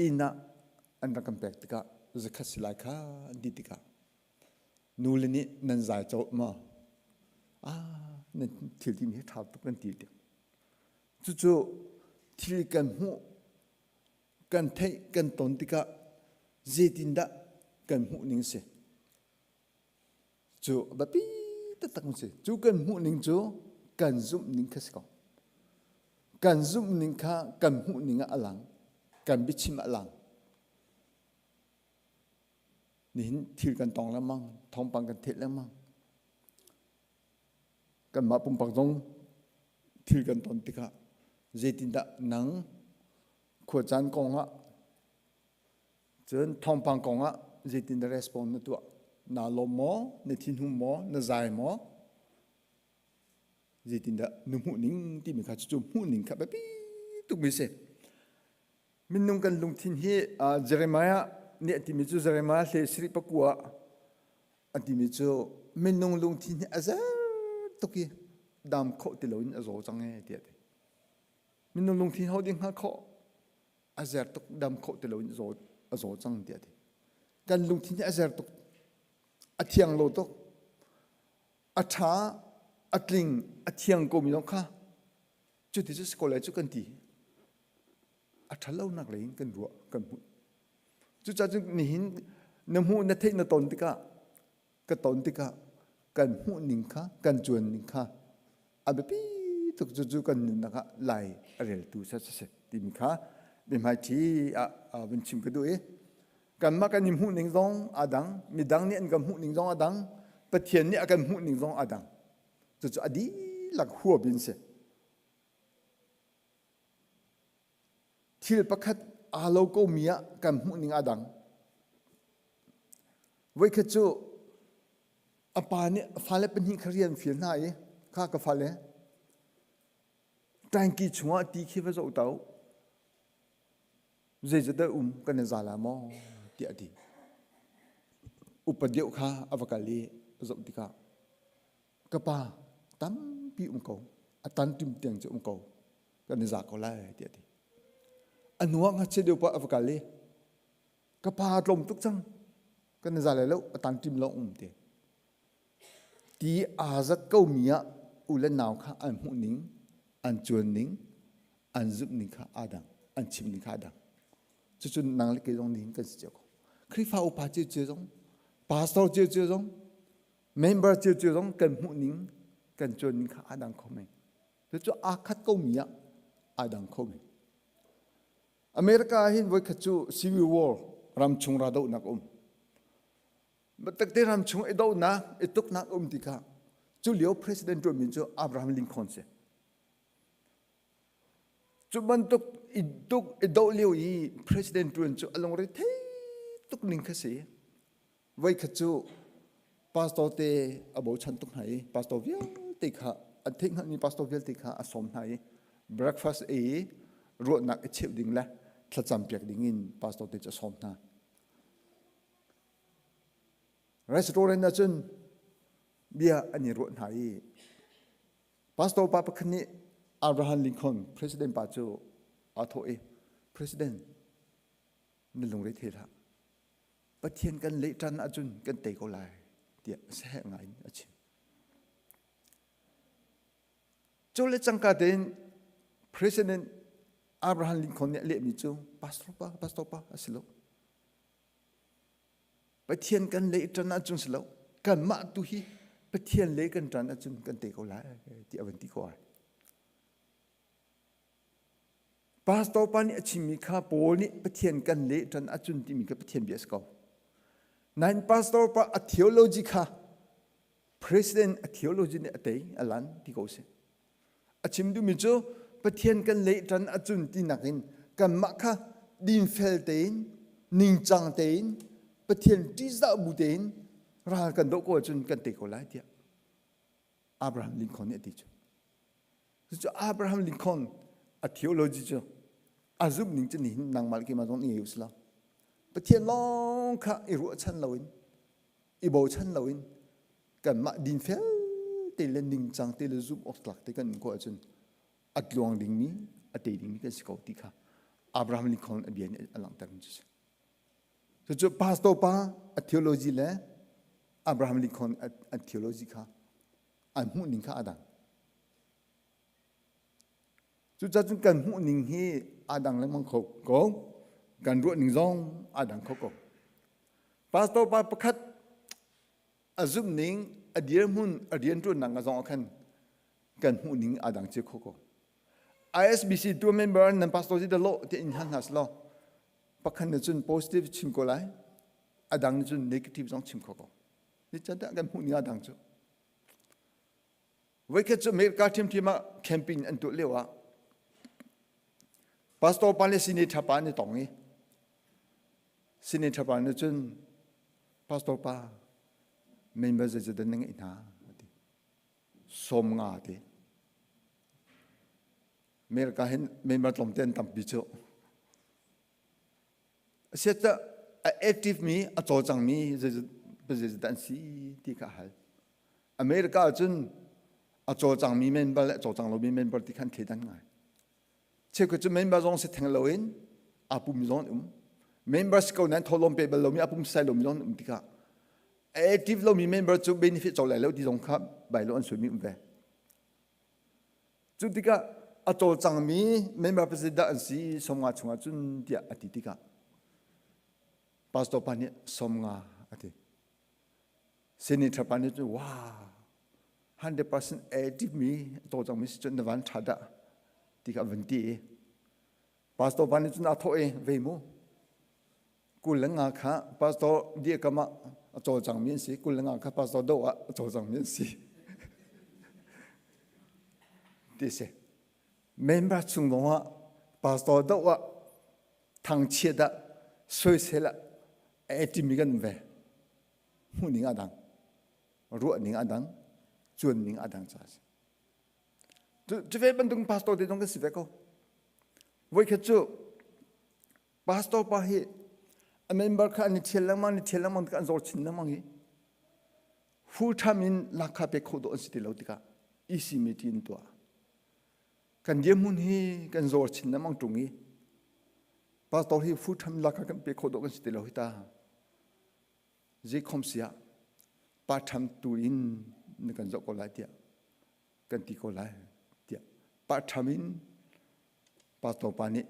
inn ah an rak kan pek tikah zakhat si lai kha an ti tikah nule nih nan zai colh maw ah nan thil timi hi ṭha tuk nan ti tik cucu thil kan hmuh kan theih kan ton tikah zeitindah kan hmuh ning si cu biapi taktak si cu kan hmuh ning cu kan zumh ning kha si ko kan zumh ning kha kan hmuh ning ah a lang kan biachim a lang nihin thil kan tong lengmang thawngpang kan theih lengmang kanmah pumpak zong thil kan ton tikah zeitindah nang khuacaan kong ah cun thawngpang kong ah zeitindah respond na tuah naa lawm maw na thinhung maw na zai maw zeitindah na hmuh ning timi kha cucu hmuh ning kha biapi tukmi si minung kan lungthin hi Jeremiah nih a timi cu Jeremiah hle sarih pakua a timi cu minung lungthin hi a zer tuk i dam khawh ti loin a zaw cang ee tiah ti minung lungthin ho ding hngalh khawh a zer tuk dam khawh ti loin a zaw cang tiah ti kan lungthin hi a zer tuk a thiang lo tuk. A ṭha, a tling, a thiang komi zong kha cuti cu si ko lai cu kan ti. A ṭhatlonak lei in kan ruah, kan hmuh. Cucaah cun nihin na hmuh, na theih, na ton tikah ka ton tikah kan hmuh ning kha, kan cuan ning kha a biapi tuk cucu kan nunnak ah lai a reltu sa si timi kha biahmaiṭhi ah vun chim ka duh i kanmah kan i hmuh ning zong aa dang midang nih an kan hmuh ning zong aa dang Pathian nih a kan hmuh ning zong aa dang cucu a dihlak huap in si Thil pakhat aa lo komi ah kan hmuhning aa dang. Voikhat cu a pa nih a fale pahnih kha rian fial hna i kha ka fale tanki chungah ti khi va zoh ta u. Zeizat dah um kan i za la maw tiah a ti. Upa deuh kha a va kal i a zoh tikah ka pa tampi um ko a tantim tiang cu um ko kan i za ko lai tiah a ti a nu ah ngakchia deuh pa a va kal i ka pa tlawm tuk cang kan i za lai lo a tantim lo um ti ti aa zat ko mi ah u le nau kha an hmuh ning an cuan ning an zumh ning kha aa dang an chim ning kha aa dang cucu nang le kei zong nihin kan si cio ko Khrihfa upa cio cio zong pastor cio cio zong Member cio zong kan hmuh ning kan cuan ning kha aa dang kho men. Cucu aa khat ko mi ah aa dang kho men. America ah hin voikhat cu Civil War ramchung raldohnak um. Biatak te ramchung i dohnak, i tuknak um ti kha cu lio president ṭuanmi cu Abraham Lincoln si. Cu bantuk i tuk i doh lio i president ṭuan cu a lungre thei tuk ning kha si. Voikhat cu pastor te a bochan tuk hna i pastor vialte kha an theih hngalhmi pastor vialte kha a sawm hna i breakfast ei i ruahnak i cheuh ding le thlacam piak ding in pastor te cu a sawm hna. Restaurant ah cun bia an i ruah hna i pastor pa pakhat nih Abraham Lincoln president pa cu aa thawh i president na lungre thei hlah Pathian kan leh ṭan ahcun kan tei ko lai tiah seh ngai in a chim. Cu le cangka tein President Abraham Lincoln nih a lehmi cu pastor pa pastor pa a si lo. Pathian kan leh ṭan ahcun si lo. Kanmah tu hi Pathian le kan ṭan ahcun kan tei ko lai ti a van ti ko ai. Pastor pa nih a chimmi kha Paul nih Pathian kan leh ṭan ahcun timi kha Pathian bia a si ko. Nain pastor pa a theology kha president a theology nih a tei a lan ti ko si. A chim duhmi cu Pathian kan leh ṭan ahcun tinak in kanmah kha dinfel tein ningcang tein Pathian ṭihzah bu tein ral kan doh ko ahcun kan tei ko lai tiah Abraham Lincoln nih a ti cu. Cucu Abraham Lincoln a theology cu a zumh ning cu nihin nangmah le keimah zong ngei usih law Pathian lawng kha i ruahchan loin i bochan loin kanmah dinfel te le ningcang te le zumh awk tlak te kan um khawh ahcun a tluang dingmi a tei dingmi kan si ko ti kha Abraham Lincoln a bia nih a langhter mi cu si. Cucu pastor pa a theology le Abraham Lincoln a theology kha an hmuh ning kha a dang. Cucaah cun kan hmuh ning hi aa dang lengmang kho ko. Kan ruah ning zong aa dang kho ko. Pastor pa pakhat a zumh ning, a dirhmun, a rianṭuannak zong ah khan kan hmuh ning aa dang cio kho ko. ISBC tu member nan pastor si dah lawh tiah in hal hna selaw pakhat nih cun positive chim ko lai, a dang nih cun negative zong chim kho ko. Zeicahtiah kan hmuh ning aa dang cu. Voikhat cu America ṭhiamṭhiam ah camping an tuah lio ah pastor pa le senator pa an i tong i senator pa nih cun pastor pa member zeizat dah na ngeih hna a ti 50 ti America hin member tlawmte an tampi cu Asiat a active mi a cawlcang mi zeizat an si ti kha a hal. America ahcun a cawlcang mi member le a cawlcang lomi member ti khan thleidan ngai. Cheukhat cu member zong si theng loin aa pum zong an um. Member si ko nain tholawm pe bal lomi a pum sai lomi zong an um tikah. Active lomi member cu benefit co lai lo ti zong kha bailo an suimi um ve. Cu tikah a cawlcangmi member president dah an si 50 chungah cun tiah a ti tikah pastor pa nih 50 a ti. Senator pa nih cun wow 100% active mi a cawlcangmi si cun na van ṭha dah ti kha a van ti i pastor pa nih cun aa thawh i vei mu 25 kha pastor diakam ah a cawlcangmi an si 25 kha pastor do ah a cawlcangmi an si ti si member chung zong ah pastor do ah thangchiat ah soisel ah a timi kan ve hmuh ning a dang ruah ning a dang cuan ning a dang ca si cu ve bantuk pastor te zong kan si ve ko voikhat cu Pastor pa hi a member kha an i ṭhial lengmang, an i ṭhial lengmang tikah an zor chin lengmang i full time in lakha pek khawh dawh an si ti lo tikah EC meeting in tuah. Kan dirhmun hi kan zor chin lengmang ṭung i pastor hi full time lakha kan pek khawh dawh kan si ti lo hi ta. Zeikhom siah part time tu in na kan zoh ko lai tiah kan ti ko lai tiah part time in pastor pa nih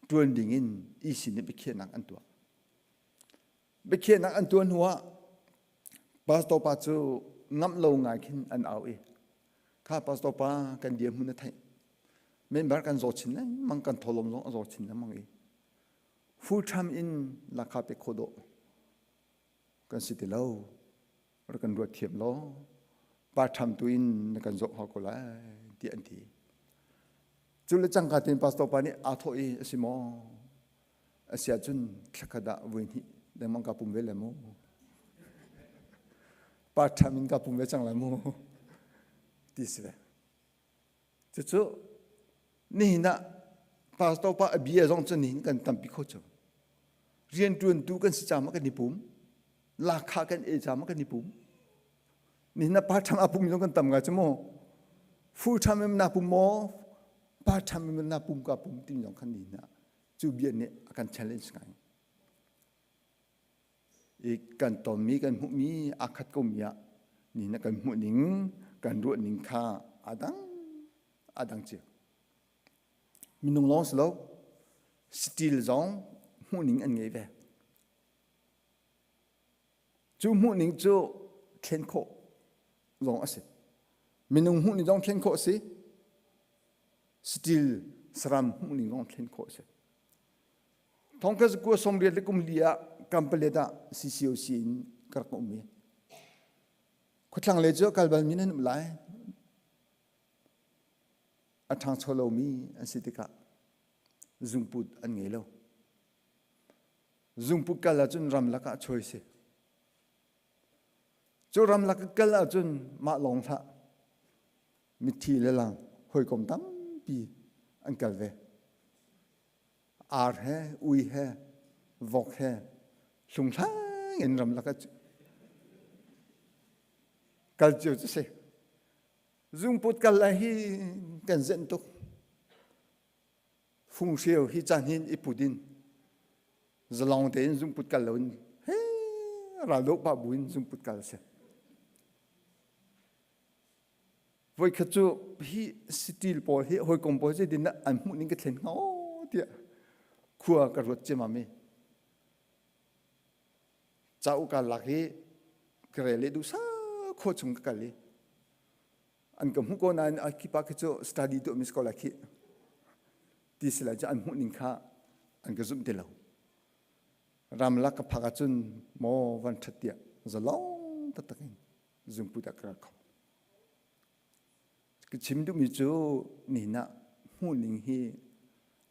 ṭuan ding in EC nih biakhiahnak an tuah. Biakhiahnak an tuah hnuah pastor pa cu ngamh lo ngai khin an au i kha pastor pa kan dirhmun na theih member kan zaw chin lengmang kan tholom zong a zaw chin lengmang i full time in lakha pe kho dawh kan si ti lo rak kan ruat thiam law part time tu in na kan zoh hau ko lai tiah an ti. Cu le cangka tein pastor pa nih aa thawh i a si maw? A si ahcun thlakhat ah voi hnih lengmang ka pum ve le mu. Part time in ka pum ve cang lai mu. Ti si ve. Cucu nihin ah pastor pa a bia zong cu nihin kan tampi kho cu. Rianṭuantu kan si caah kan i pum. Lakha kan ei caah kan i pum. Nihin ah part time a pum zong kan tam ngai cu mu. Full time in na pum maw? Part time in na pum ka pum ti zong khan nihin ah cu bia nih a kan challenge ngai. I kan tonmi kan hmuhmi aa khat komi ah nihin ah kan hmuh ning kan ruah ning kha aa dang aa dang cio. Minung lawng si lo steel zong hmuh ning an ngei ve. Cu hmuh ning cu thlen khawh zong a si. Minung hmuh ning zong thlen khawh a si. Steel saram hmuh ning zong thlen khawh a si. Thongkhat zakua 84 le kum li ah Kampalet ah CCOC in ka rak um i khuathlang lei cu kal bal mi nan um lai. A ṭhangcho lomi an si tikah zungput an ngei lo. Zungput kal ahcun ramlak ah choi si. Cu ramlak kal ahcun mah lawng hlah mithi le lang hawikom tampi an kal ve. Ar he, ui he, vok he, hlunghlai in ramlak ah kal cio cu si. Zungput kal lai hi kan zenh tuk. Funghreu hi caan hin i put in zalong tein zungput kal loin he raldoh pah buin zungput kal a si. Voikhat cu hi sitil pawl hi hawikom pawl zeitin dah an hmuh ning ka thlen hnga tiah khua ka ruat ciammam i cauk kaa lak i ka rel i duhsah khua chung ka kal i an ka hmuh ko nain a khi pa khi cu study tuah mi si ko lai khi ti si lai cu an hmuh ning kha an ka zumh ti lo ramlak ka phak ahcun maw van ṭhat tiah zalong taktak in zungput ah ka rak kho ka chim duhmi cu nihin ah hmuh ning hi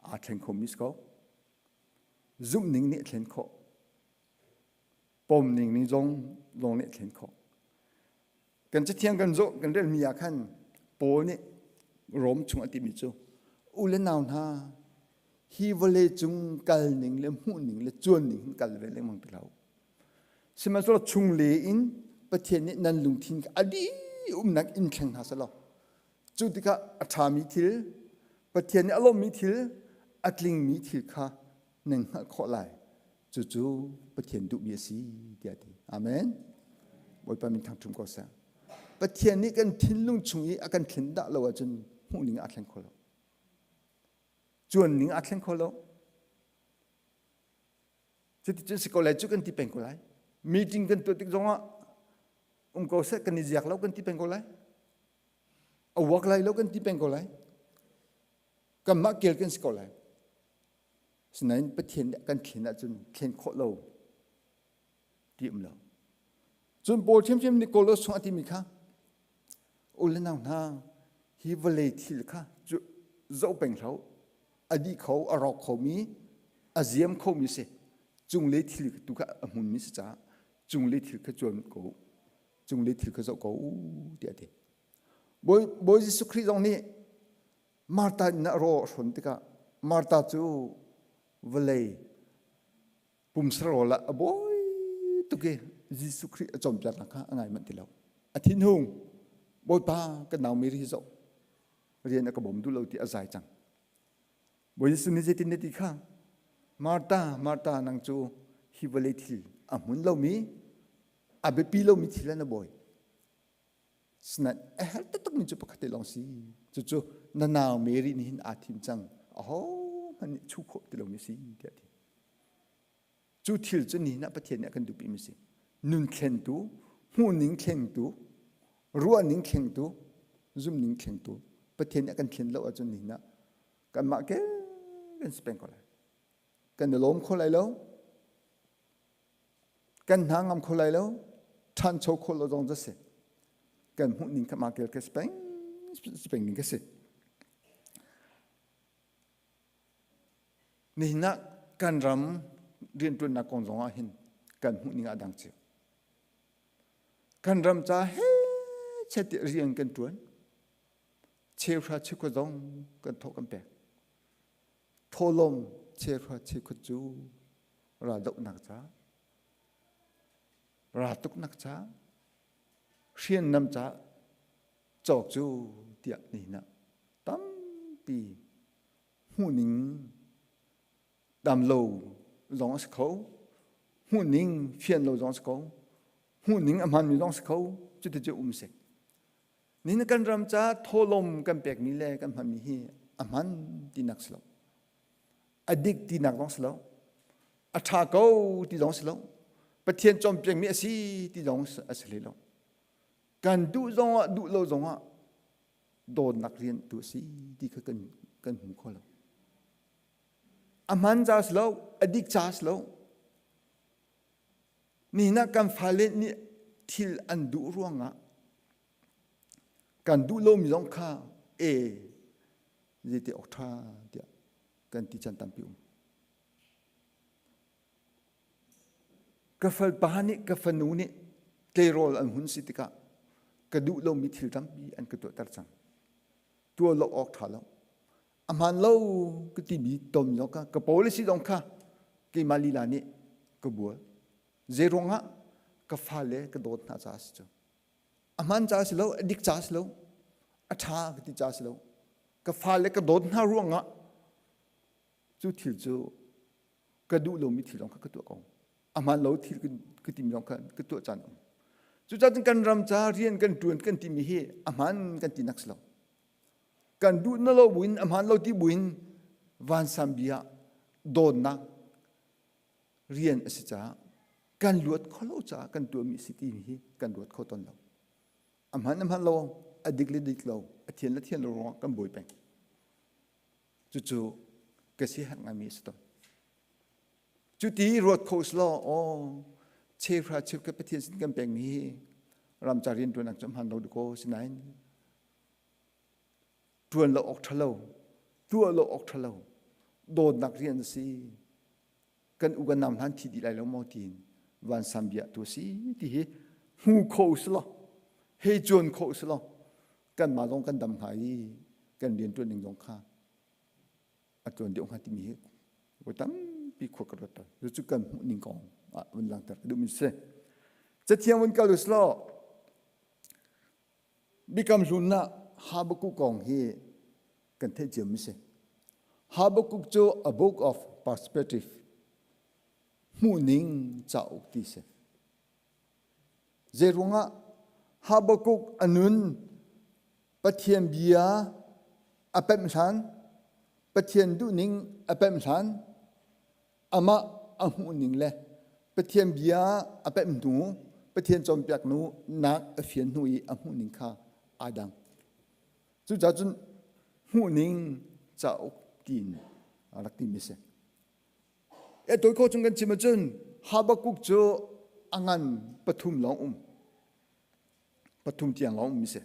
aa thleng khomi si ko zumh ning nih a thlen khawh pom ning ning zong zong nih a thlen khawh Kan cathiang kan zoh kan relmi ah khan Paul nih Rom chung a timi cu u le nau hna hi vawlei cung kal ning le hmuh ning le cuan ning hin kal ve lengmang ti hlah u. Sihmanhsehlaw chung le in Pathian nih nan lungthin kha a dih umnak in thleng hna selaw cu tikah a ṭhami thil Pathian nih a lawmmi thil a tlingmi thil kha nan hngalh khawh lai. Cucu Pathian duhmi a si tiah a ti. Amen. Bawipa min thangṭhum ko seh. Pathian nih kan thinlung chung i a kan thlen dah lo ahcun hmuh ning aa thleng kho lo. Cuan ning aa thleng kho lo. Cuticun si ko lai cu kan ti peng ko lai. Meeting kan tuah tik zongah um ko seh kan i ziak lo kan ti peng ko lai. A work lai lo kan ti peng ko lai. Kanmah kel kan si ko lai. Sinain Pathian nih kan thlen ahcun thlen khawh lo ti um lo. Cun Paul ṭhiamṭhiam nih Kolos chung a timi kha u le nau hna hi vawlei thil kha cu zoh peng hlah a dih kho a rawk khomi a ziam khomi si cunglei thil tu kha a hmunmi si caah cunglei thil kha cuan ko cunglei thil kha zoh ko tiah a ti. Bawi, Bawi Jesuh Khrih zong nih Martha inn ah raw a hrawn tikah Martha cu vawlei pumsa rawl ah a bawi tuk i Jesuh Khrih a cawnpiaknak kha a ngai manh ti lo. A thinhung Bawipa kan nau Mary hi zoh rian a ka bawm duh lo ti a zai cang. Bawi Jesuh nih zeitin na ti kha Martha Martha nang cu hi vawlei thil a hmun lomi a biapi lomi thil ah na bawi. Sinain a herh taktakmi cu pakhat te lawng si. Cucu na nau Mary nih hin aa thim cang. Ahohmanh nih chuh khawh ti lomi si tiah a ti. Cu thil cu nihin ah Pathian nih a kan duhpimi si. Nun thlengtu, hmuhning thlengtu, ruahning thlengtu, zumhning thlengtu. Pathian nih a kan thlen lo ahcun nihin ah kanmah ke kan si peng ko lai. Kan i lawm kho lai lo. Kan hna ngam kho lai lo ṭhancho kho lo zong cu si kan hmuh ning kha makel ka si peng si peng ning ka si nihin ah kan ram rianṭuannak kong zong ah hin kan hmuh ning ah dang cio kan ram ca he chet rian kan ṭuan cheuhra cheukhat zong kan thawh kan pek thawlawm cheuhra cheukhat cu raldohnak ca raltuknak ca hriamnam ca cawk cu tiah nihin ah tampi hmuhning dam lo zong a si kho hmuhning fian lo zong a si kho hmuhning a hmanmi zong a si kho cuti cu um si nihin kan ram ca thawlawm kan pekmi le kan hmanmi hi a hman tinak si lo a dik tinak zong si lo a ṭha ko ti zong si lo Pathian cawnpiakmi a si ti zong a si hlei lo kan duh zong ah duh lo zong ah dawtnak rian tu a si ti kha kan kan hmu kho lo a hman ca si lo a dik ca si lo nihin ah kan fale nih thil an duh ruangah kan duh lomi zong kha e zeiti awk ṭha tiah kan ti chan tampi um. Ka falpa nih ka fanu nih tleirawl an hun si tikah ka duh lomi thil tampi an ka tuahter cang. Tuah lo awk ṭha lo. A hmaan lo ka timi tom zong kha ka policy zong kha keimah lila nih ka bual. Zei ruangah ka fale ka dawt hna caah si cu. A hmaan caah si lo, a dik caah si lo, a ṭha ka ti caah si lo. Ka fale ka dawt hna ruangah cu thil cu ka duh lomi thil zong kha ka tuah ko. A hmaan lo thil ka timi zong kha ka tuah caan um. Cucaah cun kan ram ca rian kan ṭuan kan timi hi a hmaan kan ti nak si lo. Kan duh na lo buin a hmaan lo ti buin vansan bia dawtnak rian a si caah kan luat kho lo caah kan tuahmi si timi hi kan ruat kho tawn lo. A hman a hman lo, a dik le dik lo, a thian le thian lo ruangah kan buai peng. Cucu ka si herh ngaimi a si tawn. Cuti ruat kho si law, aw, cheuhra cheukhat Pathian sin kan pekmi hi ramca rianṭuannak cu hman lo dakaw sinain ṭuan lo awk ṭha lo, tuah lo awk ṭha lo, dawtnak rian a si. Kan u kan nau hna an thi dih lai lo maw tiin vansam bia tu a si ti hi hmu kho si law, hei cuan kho si law, kanmah zong kan dam hnga i kan rianṭuan ning zong kha a ṭuan deuh hnga timi hi voi tampi khua ka ruat tawn. Cucu kan hmuh ning kong ah vun langhter ka duhmi si. Cathiang vun kal us law Biakam Hlun ah Habakkuk kong hi kan theih ciomi si. Habakkuk cu a book of perspective hmuhning cauk ti si. Zeiruangah Habakkuk a nun Pathian bia a pemh hlan, Pathian duhning a pemh hlan, amah a hmuhning le Pathian bia a pemh hnu, Pathian cawnpiak hnu nak a fian hnu i a hmuhning kha aa dang. Cucaah cun hmuhning cauk tiin a rak timi a si. E tawi khawh chung kan chim ahcun Habakkuk cu a ngan pathum lawng um. Pathum tiang lawng um si.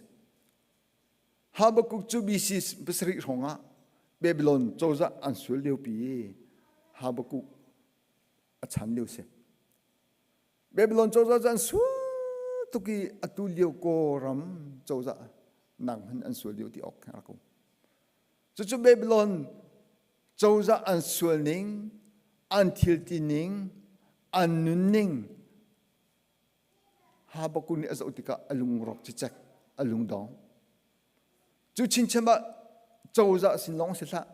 Habakkuk cu BC pasarih hrawng ah Babylon cozah an sual liopi i Habakkuk a chan lio si. Babylon cozah cu an sual tuk i atu lio Kawlram cozah nak hmanh an sual lio ti awk a rak um. Cucu Babylon cozah an sual ning, an thil ti ning, an nun ning Habakkuk nih a zoh tikah a lungrawk cicek, a lungdong. Cu chinchin ah cozah sin lawng si hlah.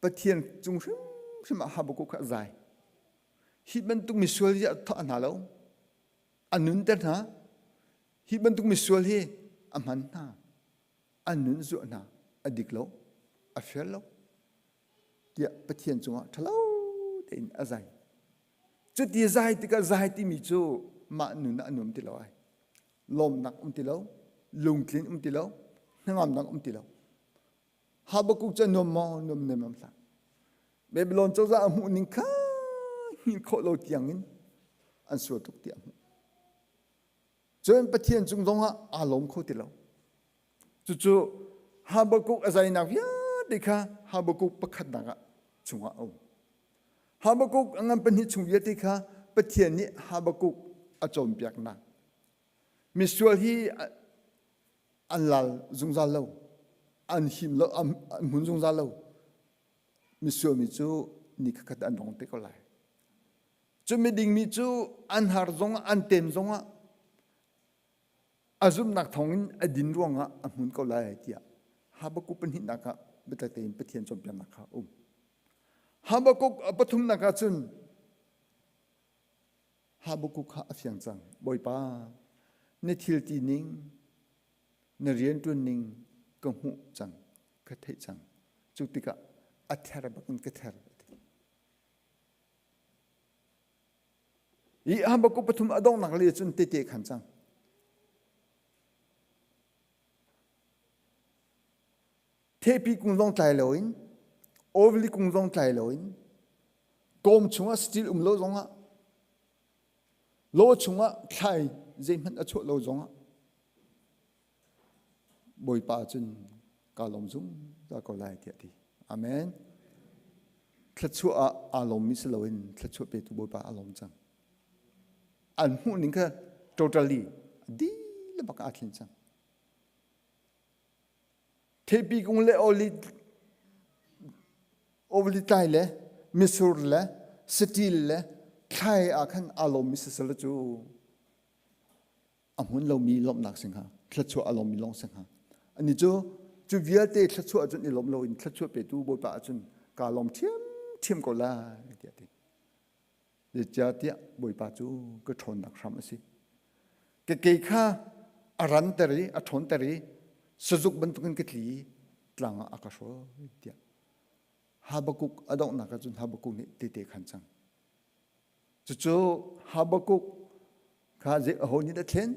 Pathian cung hrimhrim ah Habakkuk kha a zai. Hi bantuk misual hi a thah hna lo. A nunter hna. Hi bantuk misual hi a hman hna. An nun zuah hna a dik lo, a fair lo tiah Pathian cungah ṭhalo tein a zai. Cuti zai tikah zai timi cu mah nun ah a nuam ti lo ai. Lawmnak um ti lo, lungtlin um ti lo, hnangamnak um ti lo. Habakkuk cu a nuam maw? Nuam nem hlah. Babylon cozah a hmuh ning kha hngilh khawh lo tiangin an sual tuk tiah a hmuh. Cun Pathian cung zongah aa lawm kho ti lo. Cucu Habakkuk a zainak vialte kha Habakkuk pakhatnak ah chungah a um. Habakkuk a ngan pahnih chung vialte kha Pathian nih Habakkuk a cawnpiaknak. Misual hi an lal zungzal lo, an him lo, an hmun zungzal lo. Misual mi cu ni khat an rong te ko lai. Cu miding mi cu an har zongah an tem zongah a zumhnak thawngin a din ruangah a hmun ko lai tiah Habakkuk pahnihnak ah biatak tein Pathian cawnpiaknak kha a um. Habakkuk pathumnak ah cun Habakkuk kha a fiang cang. Bawipa, na thil ti ning, na rianṭuan ning ka hmuh cang, ka theih cang. Cu tikah a ther bakin ka ther. Hi Habakkuk pathum a donghnak le cun tete khan cang. Thepi kung zong tlai loin, ovli kung zong tlai loin, kawm chungah steel um lo zongah, lo chungah thlai zeihmanh a chuah lo zongah, Bawipa cun kaa lawm zungzal ko lai tiah a ti. Amen. Thluachuah ah aa lawmmi si loin thluachuah petu Bawipa aa lawm cang. An hmuh ning kha totally dihlak bak aa thlen cang. Theipi kung le olive olive tlai le misur le satil le thlai ah khan aa lawmmi sisal cu a hmun lomi lawmhnak si hnga thluachuah a lawmmi lawng si hnga ani cu cu vialte thluachuah cun i lawm loin thluachuah petu bawipa ahcun kaa lawm ṭhiamṭhiam ko lai tiah ti zeicahtiah bawipa cu ka ṭhawnnak hram a si ka ke kha a ranter i a ṭhawnter i sazuk bantukin ka tli i tlang ah a ka hruai tiah Habakkuk a donghnak ahcun Habakkuk nih tete khan cang Cucu Habakkuk kha aho nih dah thlen?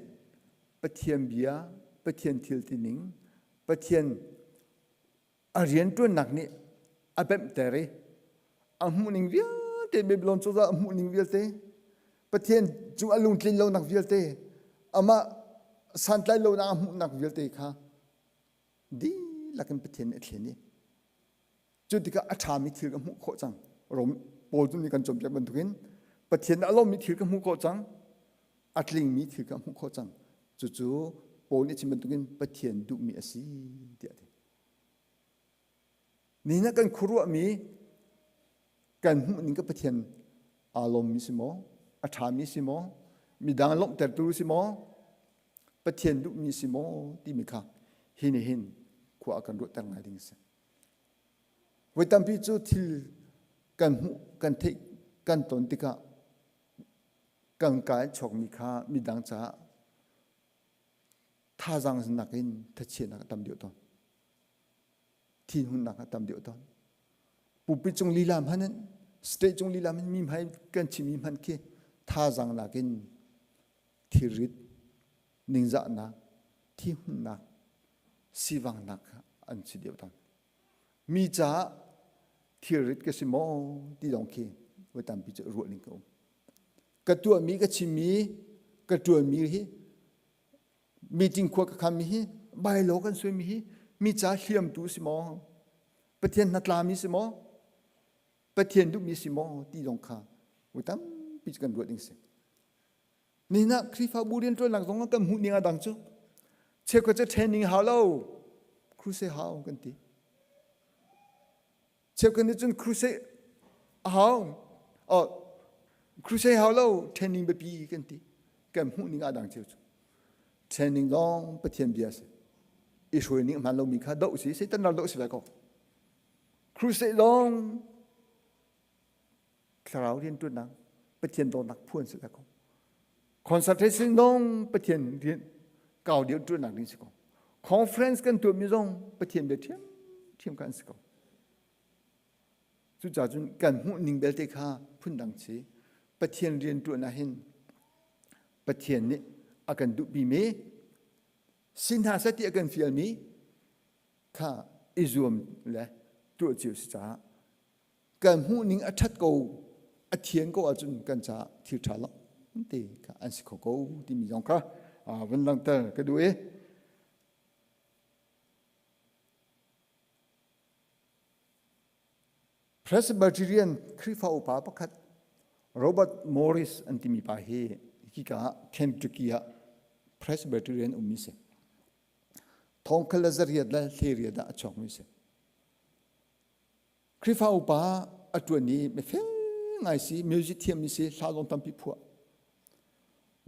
Pathian bia, Pathian thil tining, Pathian a rianṭuannak nih a pemhter i a hmuhning vialte Babylon cozah a hmuhning vialte Pathian cung a lungtlin lonak vialte amah santlai lonak a hmuhnak vialte kha dihlak in Pathian nih a thlen i Cu tikah a ṭhami thil ka hmuh khawh cang. Rom Paul cu nih kan cawnpiak bantukin Pathian a lawmmi thil ka hmuh khawh cang. A tlingmi thil ka hmuh khawh cang. Cucu Paul nih chim bantukin Pathian duhmi a si tiah a ti. Nihin ah kan khuaruahmi kan hmuh ning ka Pathian aa lawmmi si maw? A ṭhami si maw? Midang lawmhtertu si maw? Pathian duhmi si maw? timi kha hi nih hin khua a kan ruahter ngai ding a si. Voi tampi cu thil kan hmuh, kan theih, kan ton tikah Kan ka in chuakmi kha midang caah thazaang nakin thachiatnak a tam deuh tawn. Thinhunnak a tam deuh tawn. Pulpit cung lila hmanh in state cung lila hmanh mi hmai kan chimmi hmanh khi thazaang nakin thilrit ningzahnak thihunnak sivanghnak an si deuh tawn. Mi caah thilrit ka si maw ti zong khi voi tampi cu ruah ning ka um. Ka tuahmi ka chimmi ka ṭuanmi hi meeting khua ka khammi hi bylaw kan suaimi hi mi ca hliamtu si maw Pathian hnatlami si maw Pathian duhmi si maw ti zong kha voi tampi cu kan ruah ding si. Nihin ah Khrihfabu rianṭuannak zong ah kan hmuh ning a dang cu cheukhat cu training hau lo crusade hau kan ti. Cheukhat nih cun crusade a hau oh crusade hau lo training biapi kan ti. Kan hmuh ning a dang cio cu. Training lawng Pathian bia si. I hruai ning hman lomi kha doh si Satan ral doh si ve ko. Crusade lawng thlarau rianṭuannak Pathian dawtnak phuan si ko. Concentration zong Pathian rian kau deuh ṭuannak ding si ko. Conference kan tuahmi zong Pathian bia ṭhiam ṭhiam kan si ko. Cucaah cun kan hmuh ning belte kha phundang si. Pathian rian ṭuan ah hin Pathian nih a kan duhpi mi si hna seh ti a kan fialmi kha i zuam le tuah cio si caah kan hmuhning a ṭhat ko a thian ko ahcun kan caah thil ṭha lo te kha an si kho ko timi zong kha vun langhter ka duh i Presbyterian Khrihfa upa pakhat Robert Morris an timi pa hi hika Kentucky ah Presbyterian ummi si. Thongkhal le zariat le hleriat ah a chuakmi si. Khrihfa upa a ṭuan i mifel ngai si, music thiammi si, hla zong tampi phuah.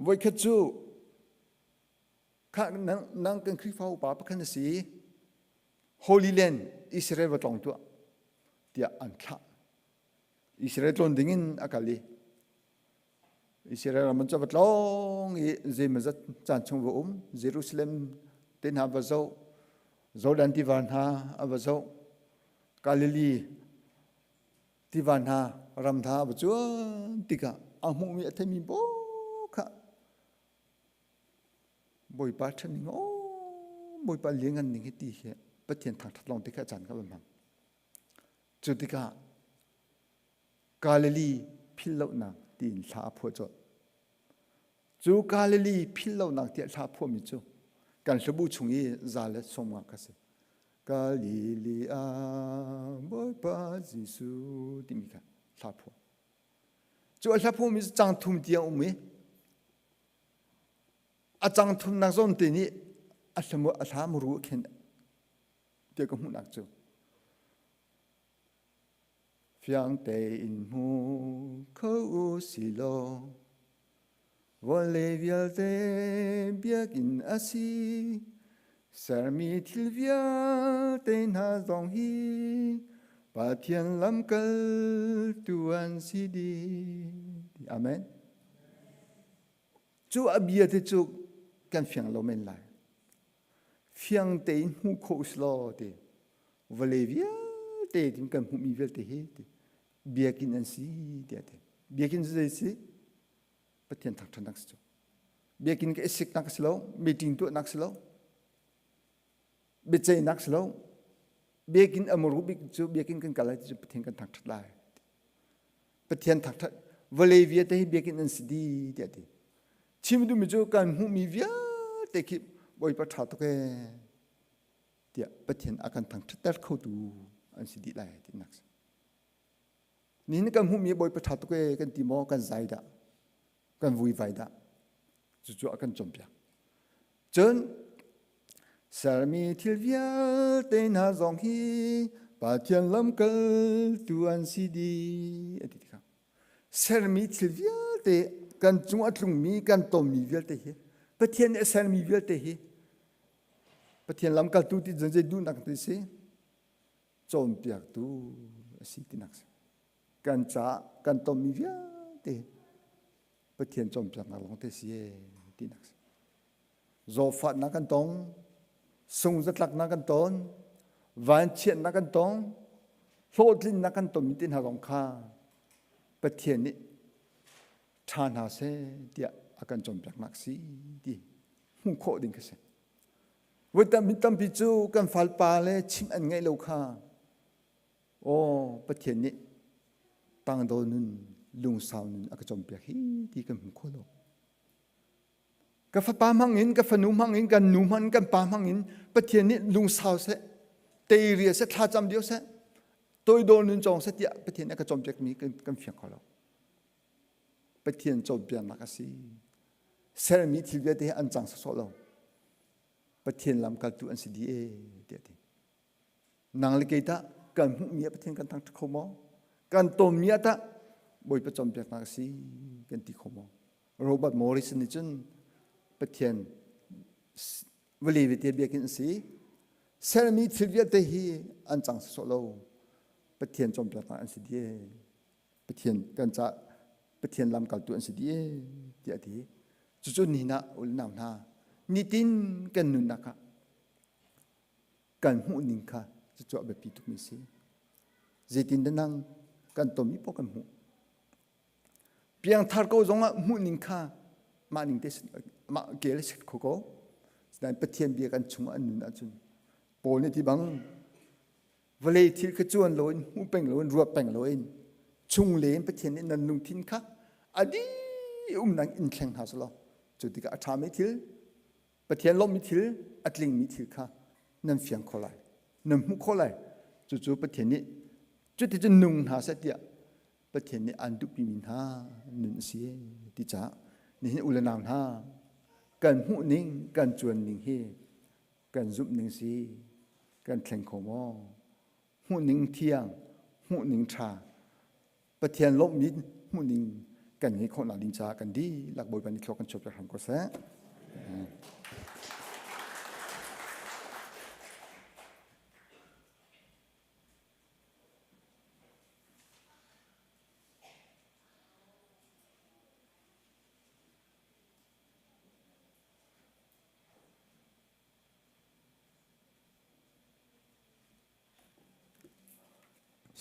Voikhat cu kha nang, nang kan Khrihfa upa pakhat na si, Holy Land Israel va tlawng tuah tiah an thlah. Israel tlawn dingin a kal i Israel ram cu va tlawng i zeimawzat caan chung va um Jerusalem te hna va zoh Jordan tiva hna a va zoh Galilee tiva hna ram hna a va cuan tikah a hmuhmi a theimi paoh kha Bawipa ṭhan ning aw Bawipa lianngan ning hi ti hi Pathian thangṭhat lawng te kha caan kha va hmang cu tikah Galilee philhlonak tiin thla a phuah colh. Cu Galilee philhlonak tiah thla a phuahmi cu kan hlabu chung i za le sawmnga kha si. Galilee ah Bawipa Jesuh timi kha thla phuah. Cu a hla phuahmi cu cang thum tiang um i a cang thumnak zawn te nih a hla a hla muru a khen tiah ka hmuhnak cu. Fiang tein hmu kho u si law vawlei vialte biakinn a si. Sermi thil vialte hna zong hi Pathian lamkaltu an si dih. Amen. Cu a bia te cu kan fiang lo men lai. Fiang tein hmu kho u si law ti vawlei vialte tin kan hmuhmi vialte hi ti biakinn an si tiah ti biakinn cu zei si Pathian thangṭhatnak si cu biakinn ka isiknak si lo meeting tuahnak si lo biaceihnak si lo biakinn a muru bik cu biakinn kan kal lai ti cu Pathian kan thangṭhat lai Pathian thangṭhat vawlei vialte hi biakinn an si di tiah ti chim duhmi cu kan hmuhmi vialte khi Bawipa ṭha tuk ee tiah Pathian a kan thangṭhatter khotu an si dih lai tinak si. Nihin kan hmuhmi Bawipa ṭha tuk ee kan ti maw kan zai dah kan vuivai dah cucu a kan cawnpiak. Cun sermi thil vialte hna zong hi Pathian lamkaltu an si dih a ti tikah sermi thil vialte kan cung a tlungmi kan tonmi vialte hi Pathian nih a sermi vialte hi Pathian lamkaltu ti cun zei duhnak ti si cawnpiaktu a si tinak si kan caah kan tonmi vialte. Pathian cawnpiaknak lawng te si e tinak si. Zawfahnak kan tong, sungzatlaknak kan ton, vanchiatnak kan tong, hlawhtlinnak kan tonmi te hna zong kha Pathian nih ṭha hna seh tiah a kan cawnpiaknak si ti hmuh khawh ding kha si. Voi tampi cu kan falpa le chimh an ngaih lo kha Aw Pathian nih tangdor nun lungsau nun a ka cawnpiak hi ti kan hmu kho lo. Ka fapa hmang in, ka fanu hmang in, kan nu hmang in, kan pa hmang in Pathian nih lungsau seh, teirial seh, thlacam lio seh, toidor nun cawng seh tiah Pathian nih a ka cawnpiakmi kan, kan fiang kho lo. Pathian cawnpiaknak a si. Sermi thil vialte hi an cang sawsawh lo. Pathian lamkaltu an si dih ee tiah ti. Nang le kei tah kan hmuhmi ah Pathian kan thangṭhat kho maw? Kan tonmi ah tah Bawipa cawnpiaknak a si kan ti kho maw? Robert Morrison nih cun Pathian vawlei vialte biakinn a si. Sermi thil vialte hi an cang sawsawh lo. Pathian cawnpiaknak an si dih. Pathian kan ca Pathian lamkaltu an si dih tiah a ti. Cucu nihin ah unau hna nitin kan nunnak ah kan hmuh ning kha cucu a biapi tukmi si. Zeitin dah nang kan tonmi paoh kan hmuh. Piangthar ko zongah hmuh ning kha mah ning te mah kel a si kho ko. Sinain Pathian bia kan chungah an nun ahcun Paul nih ti bang vawlei thil kha cuan loin hmu peng loin ruat peng loin chung len Pathian nih nan lungthin kha a dih umnak in thleng hna selaw cu tikah a ṭhami thil Pathian lawmhmi thil a tlingmi thil kha nan fiang kho lai nan hmuh khawh lai cucu Pathian nih cuticun nung hna seh tiah Pathian nih aan duhpimi hna nun a si ti caah nihin u le nau hna kan hmuh ning kan cuan ning hi kan zumh ning si kan thleng kho maw hmuh ning thiang hmuh ning ṭha Pathian lawmhmi hmuh ning kan ngeih khawh nak ding caah kan dihlak Bawipa nih thlua kan chuahpiak hram ko seh.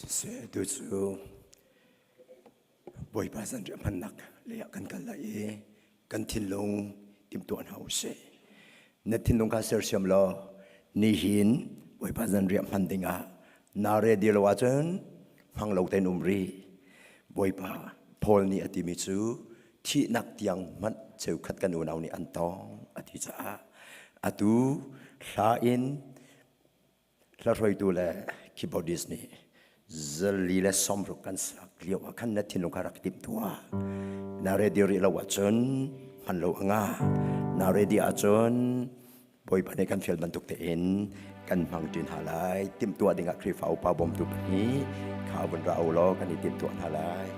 Siseh tu cu Bawipa zanriah hmannak lei ah kan kal lai i kan thinlung timhtuah hna usih. Na thinlung kha sersiam law nihin Bawipa zanriah hman dingah naa ready lo ahcun hmang lo tein um rih. Bawipa Paul nih a timi cu thihnak tiang hmanh cheukhat kan unau nih an tong a ti caah atu hla in Hlahruaitu le keyboardist nih zali le sawmruk kan sak lio ah khan na thinlung kha rak timh tuah. Na ready rih lo ahcun hman lo a nga. Na ready ahcun Bawipa nih kan fial bantuk tein kan hmang ṭin hna lai. Timhtuah dingah Khrihfa upa bawmtu pahnih kha vun ra u law kan i timhtuah hna lai.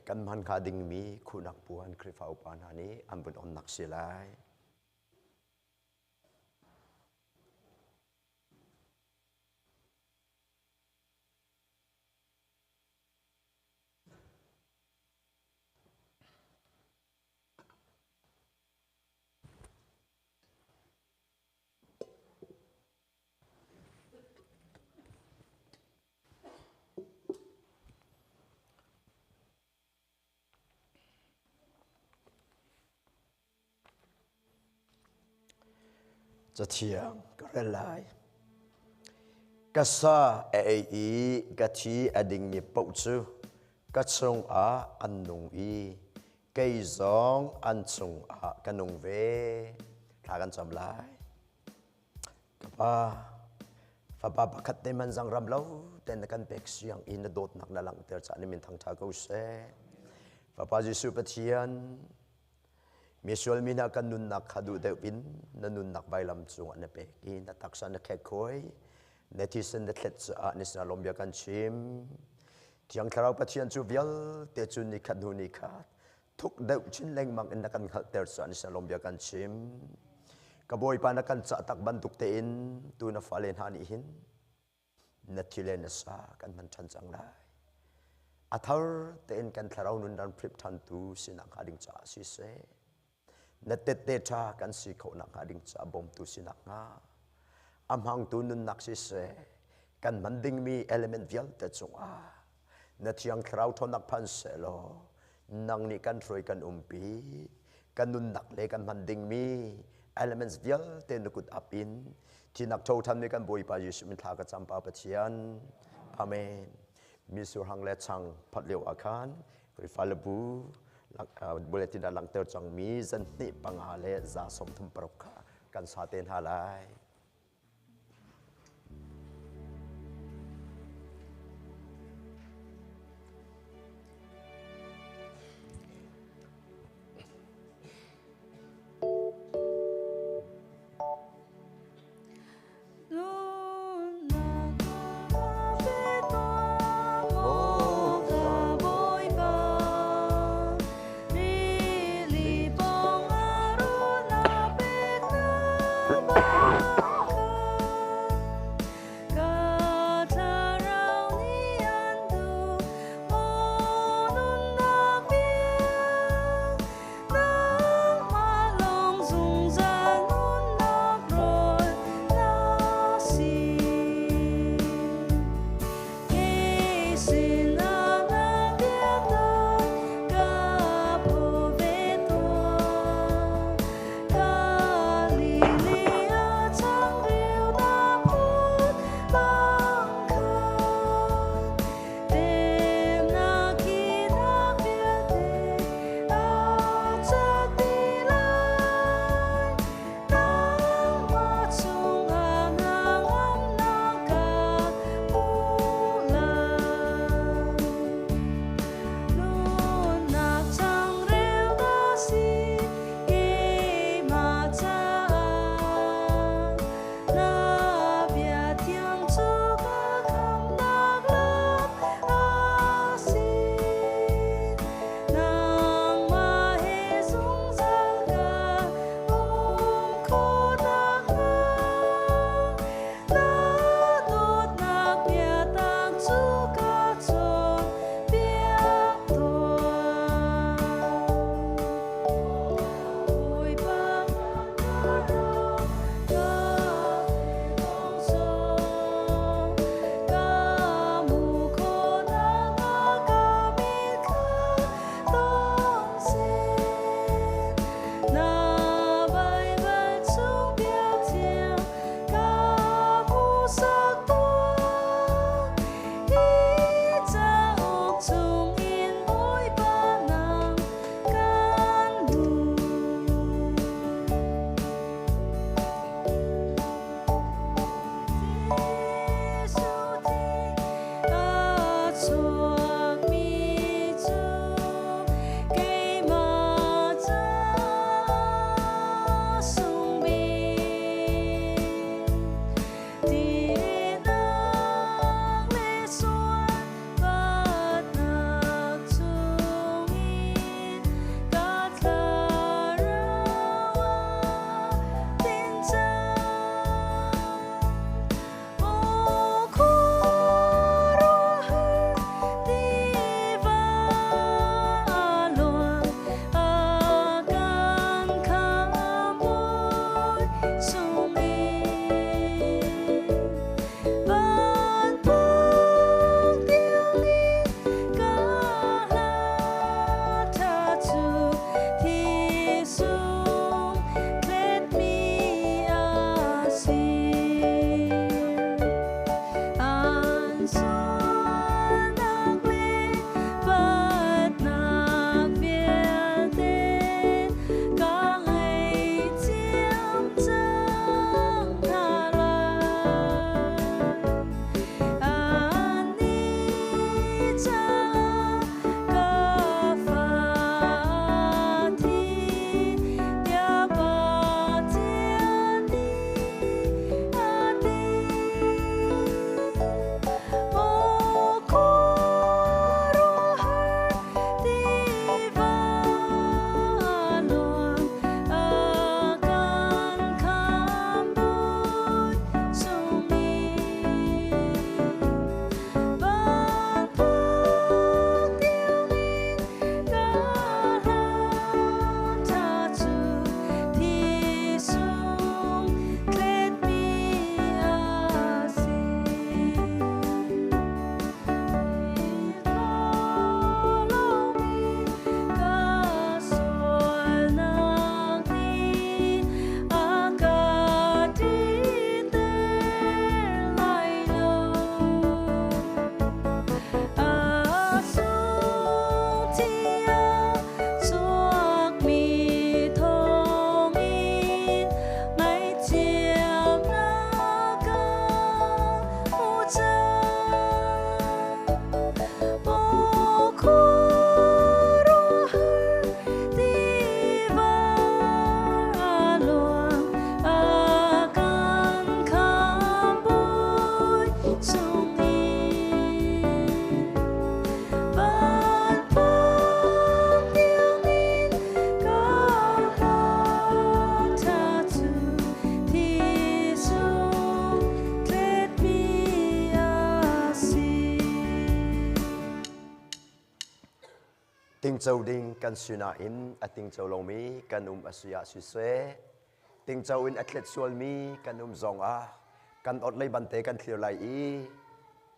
Kan hman hnga dingmi khuhnak puan Khrihfa upa hna nih an vun onnak si lai. Cathiang ka rel lai. Ka sa a ei i ka thi a dingmi paoh cu ka chungah an nung i kei zong an chungah ka nung ve. Thla kan cam lai. Ka pa, fapa pakhat te man zang ram lo ten na kan pek siang i na dawtnak na langhter caah na min thangṭha ko seh. Fapa Jesuh Pathian, misual mi hna kan nunnak kha duh deuh in na nunnak vailam cungah na pek i na taksa na khekkhawi, na thisen na thlet caah ni sinah lawm bia kan chim. Thiang Thlarau Pathian cu vialte cu nikhat hnu nikhat thuk deuh chin lengmang in na kan hngalhter caah ni sinah lawm bia kan chim. Ka Bawipa na kan cah tak bantuk tein tu na fale hna nih hin na thi le na sa kan hman ṭhan cang lai. A thar tein kan thlarau nun ran phrip ṭhantu sinak hnga ding caah siseh, na tette ṭha kan si khawhnak hnga ding caah bawmtu sinak hnga, a hmangtu nunnak siseh, kan hman dingmi element vialte cungah na thiang thlarau ṭhawnnak phan sehlaw nang nih kan hruai kan umpi kan nunnak le kan hman dingmi elements vialte na kut ap in thinak tho thanmi kan Bawipa Jesuh min thla ka cam pa Pathian amen misur hang le chang phat lio ah khan Khrihfa le bu bulletin ah langhter cangmi zan hnih panga le za 36 kha kan sa te hna lai. Tingco ding kan si nain a tingco lomi kan um a si ah siseh, tingco in a thlet sualmi kan um zongah kan ot lei bante kan thlir lai i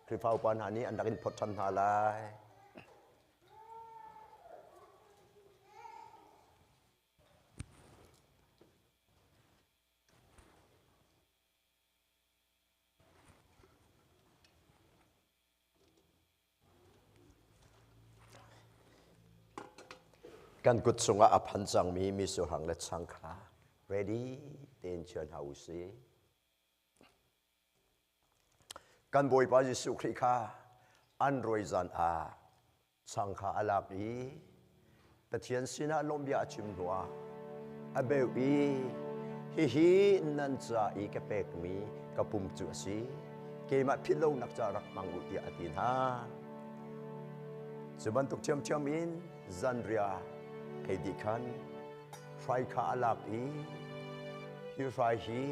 Khrihfa upa hna nih an rak in phawt ṭhan hna lai. Kan kut chungah a phan cangmi misurhang le chang kha ready tein chia hna u sih. Kan Bawipa Jesuh Khrih kha an rawi zan ah chang kha a lak i Pathian sinah lawmhbia a chim hnuah a beuh i hihi nan ca i ka pekmi ka pum cu a si keimah philh lonak ca rak hmang u tiah a ti hna. Cu bantuk ṭhiamṭhiam in zanriah ei dih khan hrai kha a lak i hi hrai hi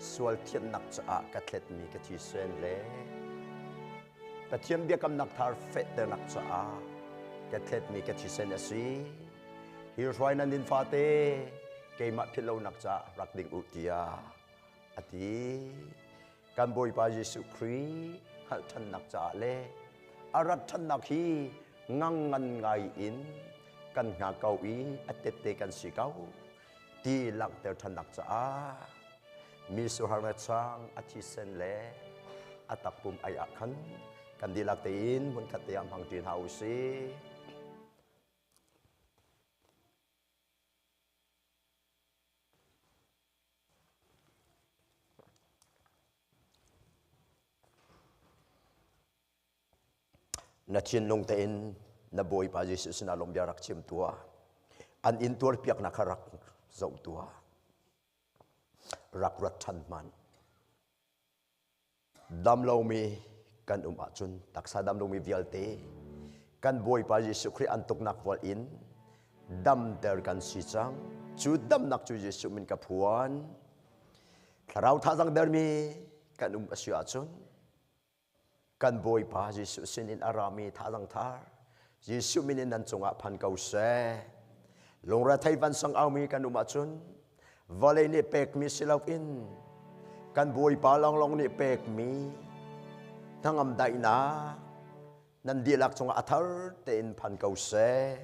sual thianhnak caah ka thletmi ka thisen le Pathian biakamnak thar fehternak caah ka thletmi ka thisen a si. Hi hruai nan din fate keimah philh lonak caah rak ding u tiah a ti. Kan Bawipa Jesuh Khrih hngalh ṭhannak caah le a rat ṭhannak hi ngang ngan ngai in kan hngak ko i a tette kan si ko ti langhter ṭhannak caah mi suhar le chang a thisen le a takpum ai ah khan kan dihlak tein hmunkhat te ah hmang ṭi hna u sih. Na thinlung tein na Bawipa Jesuh sinah lawmhbia rak chim tuah. An in tuarpiaknak kha rak zoh tuah. Rak rat ṭhan hmanh. Dam lomi kan um ahcun taksa dam lomi vialte kan Bawipa Jesuh Khrih an tuknak vual in damter kan si cang. Cu damnak cu Jesuh min ka phuan. Thlarau thazang dermi kan um a si ahcun Kan Bawipa Jesuh sinin a rami thazang thar Jesuh min in nan cungah phan ko seh. Lungrethei vansang aumi kan um ahcun vawlei nih pekmi si loin kan Bawipa lawnglawng nih pekmi hnangam daihnak nan dihlak cungah a thar tein phan ko seh.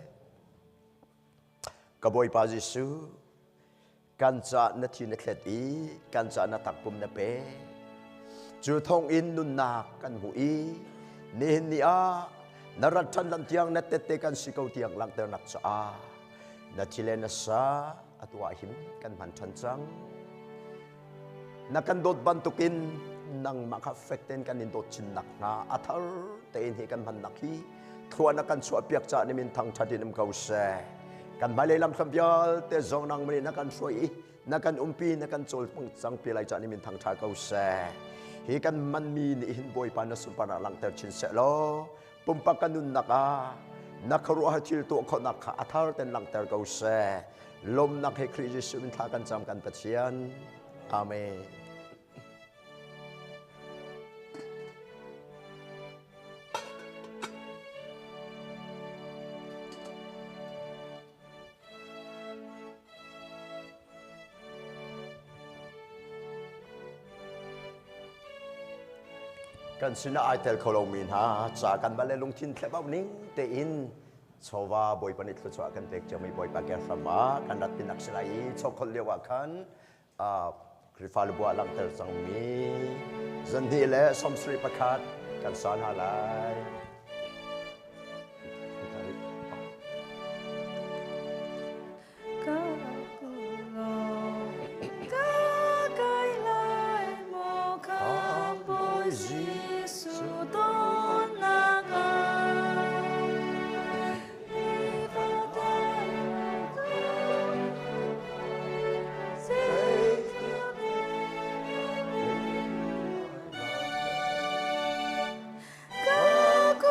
Ka Bawipa Jesuh, Kan caah na thi na thlet i kan caah na takpum na pe. Cu thawng in nunnak kan hmu i nihin ni ah na rat ṭhan lam tiang na tette kan si ko tiang langhternak caah na thi le na sa atu ah hin kan hman ṭhan cang. Na kan dawt bantukin nangmah kha fek tein kan in dawt chin nakhnga a thar tein hi kan hmannak hi thlua na kan chuahpiak caah na min thangṭhat in um ko seh. Kan hmailei lamthlam vialte zong nangmah nih na kan hruai i na kan umpi na kan cawl cang pi lai caah na min thangṭha ko seh. Hi kan manmi nih hin Bawipa na sunparnak langhter chin seh law pumpak kan nunnak ah na khuaruahhar thil tuah khawhnak kha a thar ten langhter ko seh. Lawmnak he Khrih Jesuh min thla kan cam kan Pathian. Amen. Kan sinah ai tel kho lomi hna ca kan va le lungthin thlep ning tein chawva Bawipa nih thluachuah kan pek ciomi Bawipa ke hram ah kan rat pinak si lai i chawkholh lio ah khan Khrihfabu ah langhter cangmi zanhnih le 71 kan sa hna lai. Ka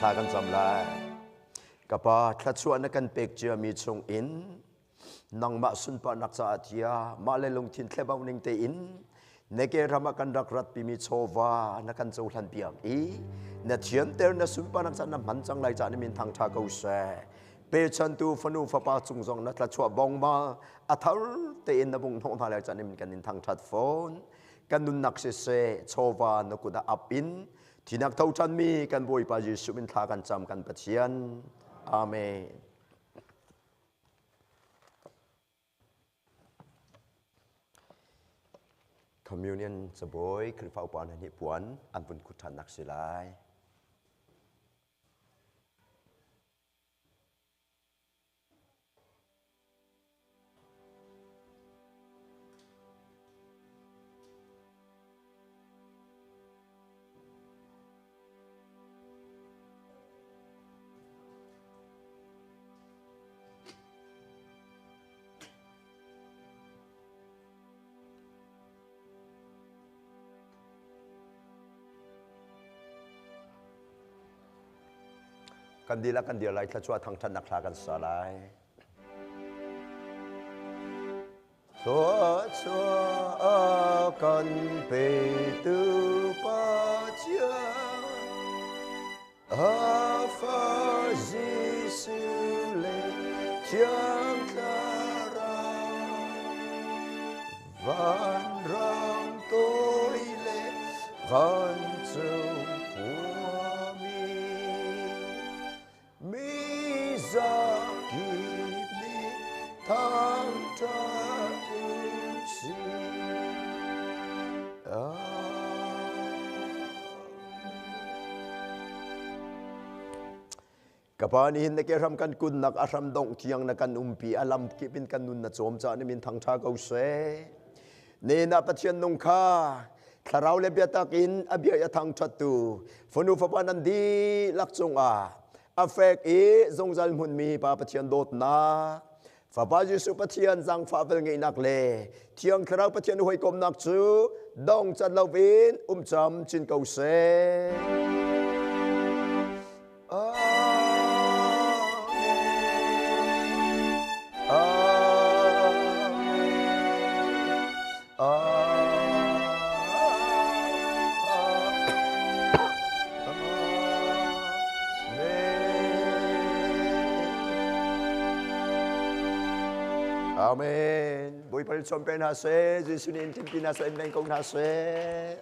thla kan cam lai. Ka Pa, thluachuah na kan pek ciami chung in nangmah sunparnak caah tiah mah le lungthin thlebau ning tein na ke ram ah kan rak ratpimi chawva na kan cohlan piak i na thianter na sunparnak caah na hman cang lai caah na min thangṭha ko seh. Pechantu fanu fapa cung zong na thluachuah bong ma a thar tein na vung hnawh hna lai caah na min kan in thangṭhat fawn. Kan nunnak siseh chawva na kut ah ap in thinak tho ṭhanmi kan Bawipa Jesuh min thla kan cam kan Pathian. Amen. Communion cabawi Khrihfa upa hna nih puan an vun khut ṭhannak si lai. Kan dihlak kan dir lai thluachuah thangṭhatnak hla kan sa lai. Thluachuah a kan petu Pathian a fa Jesuh le Thiang Thlarau vanram toi le vancung khuami Mi zakip nih thangṭhat u sih. Ka pa nihin na ke hram kan kunnak a hram dongh tiang na kan umpi a lam kip in kan nun na cawm caah na min thangṭha ko seh. Ne na Pathian nung kha thlarau le biatak in a bia i a thangṭhattu fanu fapa nan dihlak cungah a fek i zungzal hmunmi Pa Pathian dawtnak Fapa Jesuh Pathian zaangfah velngeihnak le Thiang Thlarau Pathian hawikomnak cu dong cat loin um cam chin ko seh. Amen. Bawipa nih chom pe hna seh, Jesuh nih in timpi hna seh, in veng ko hna seh.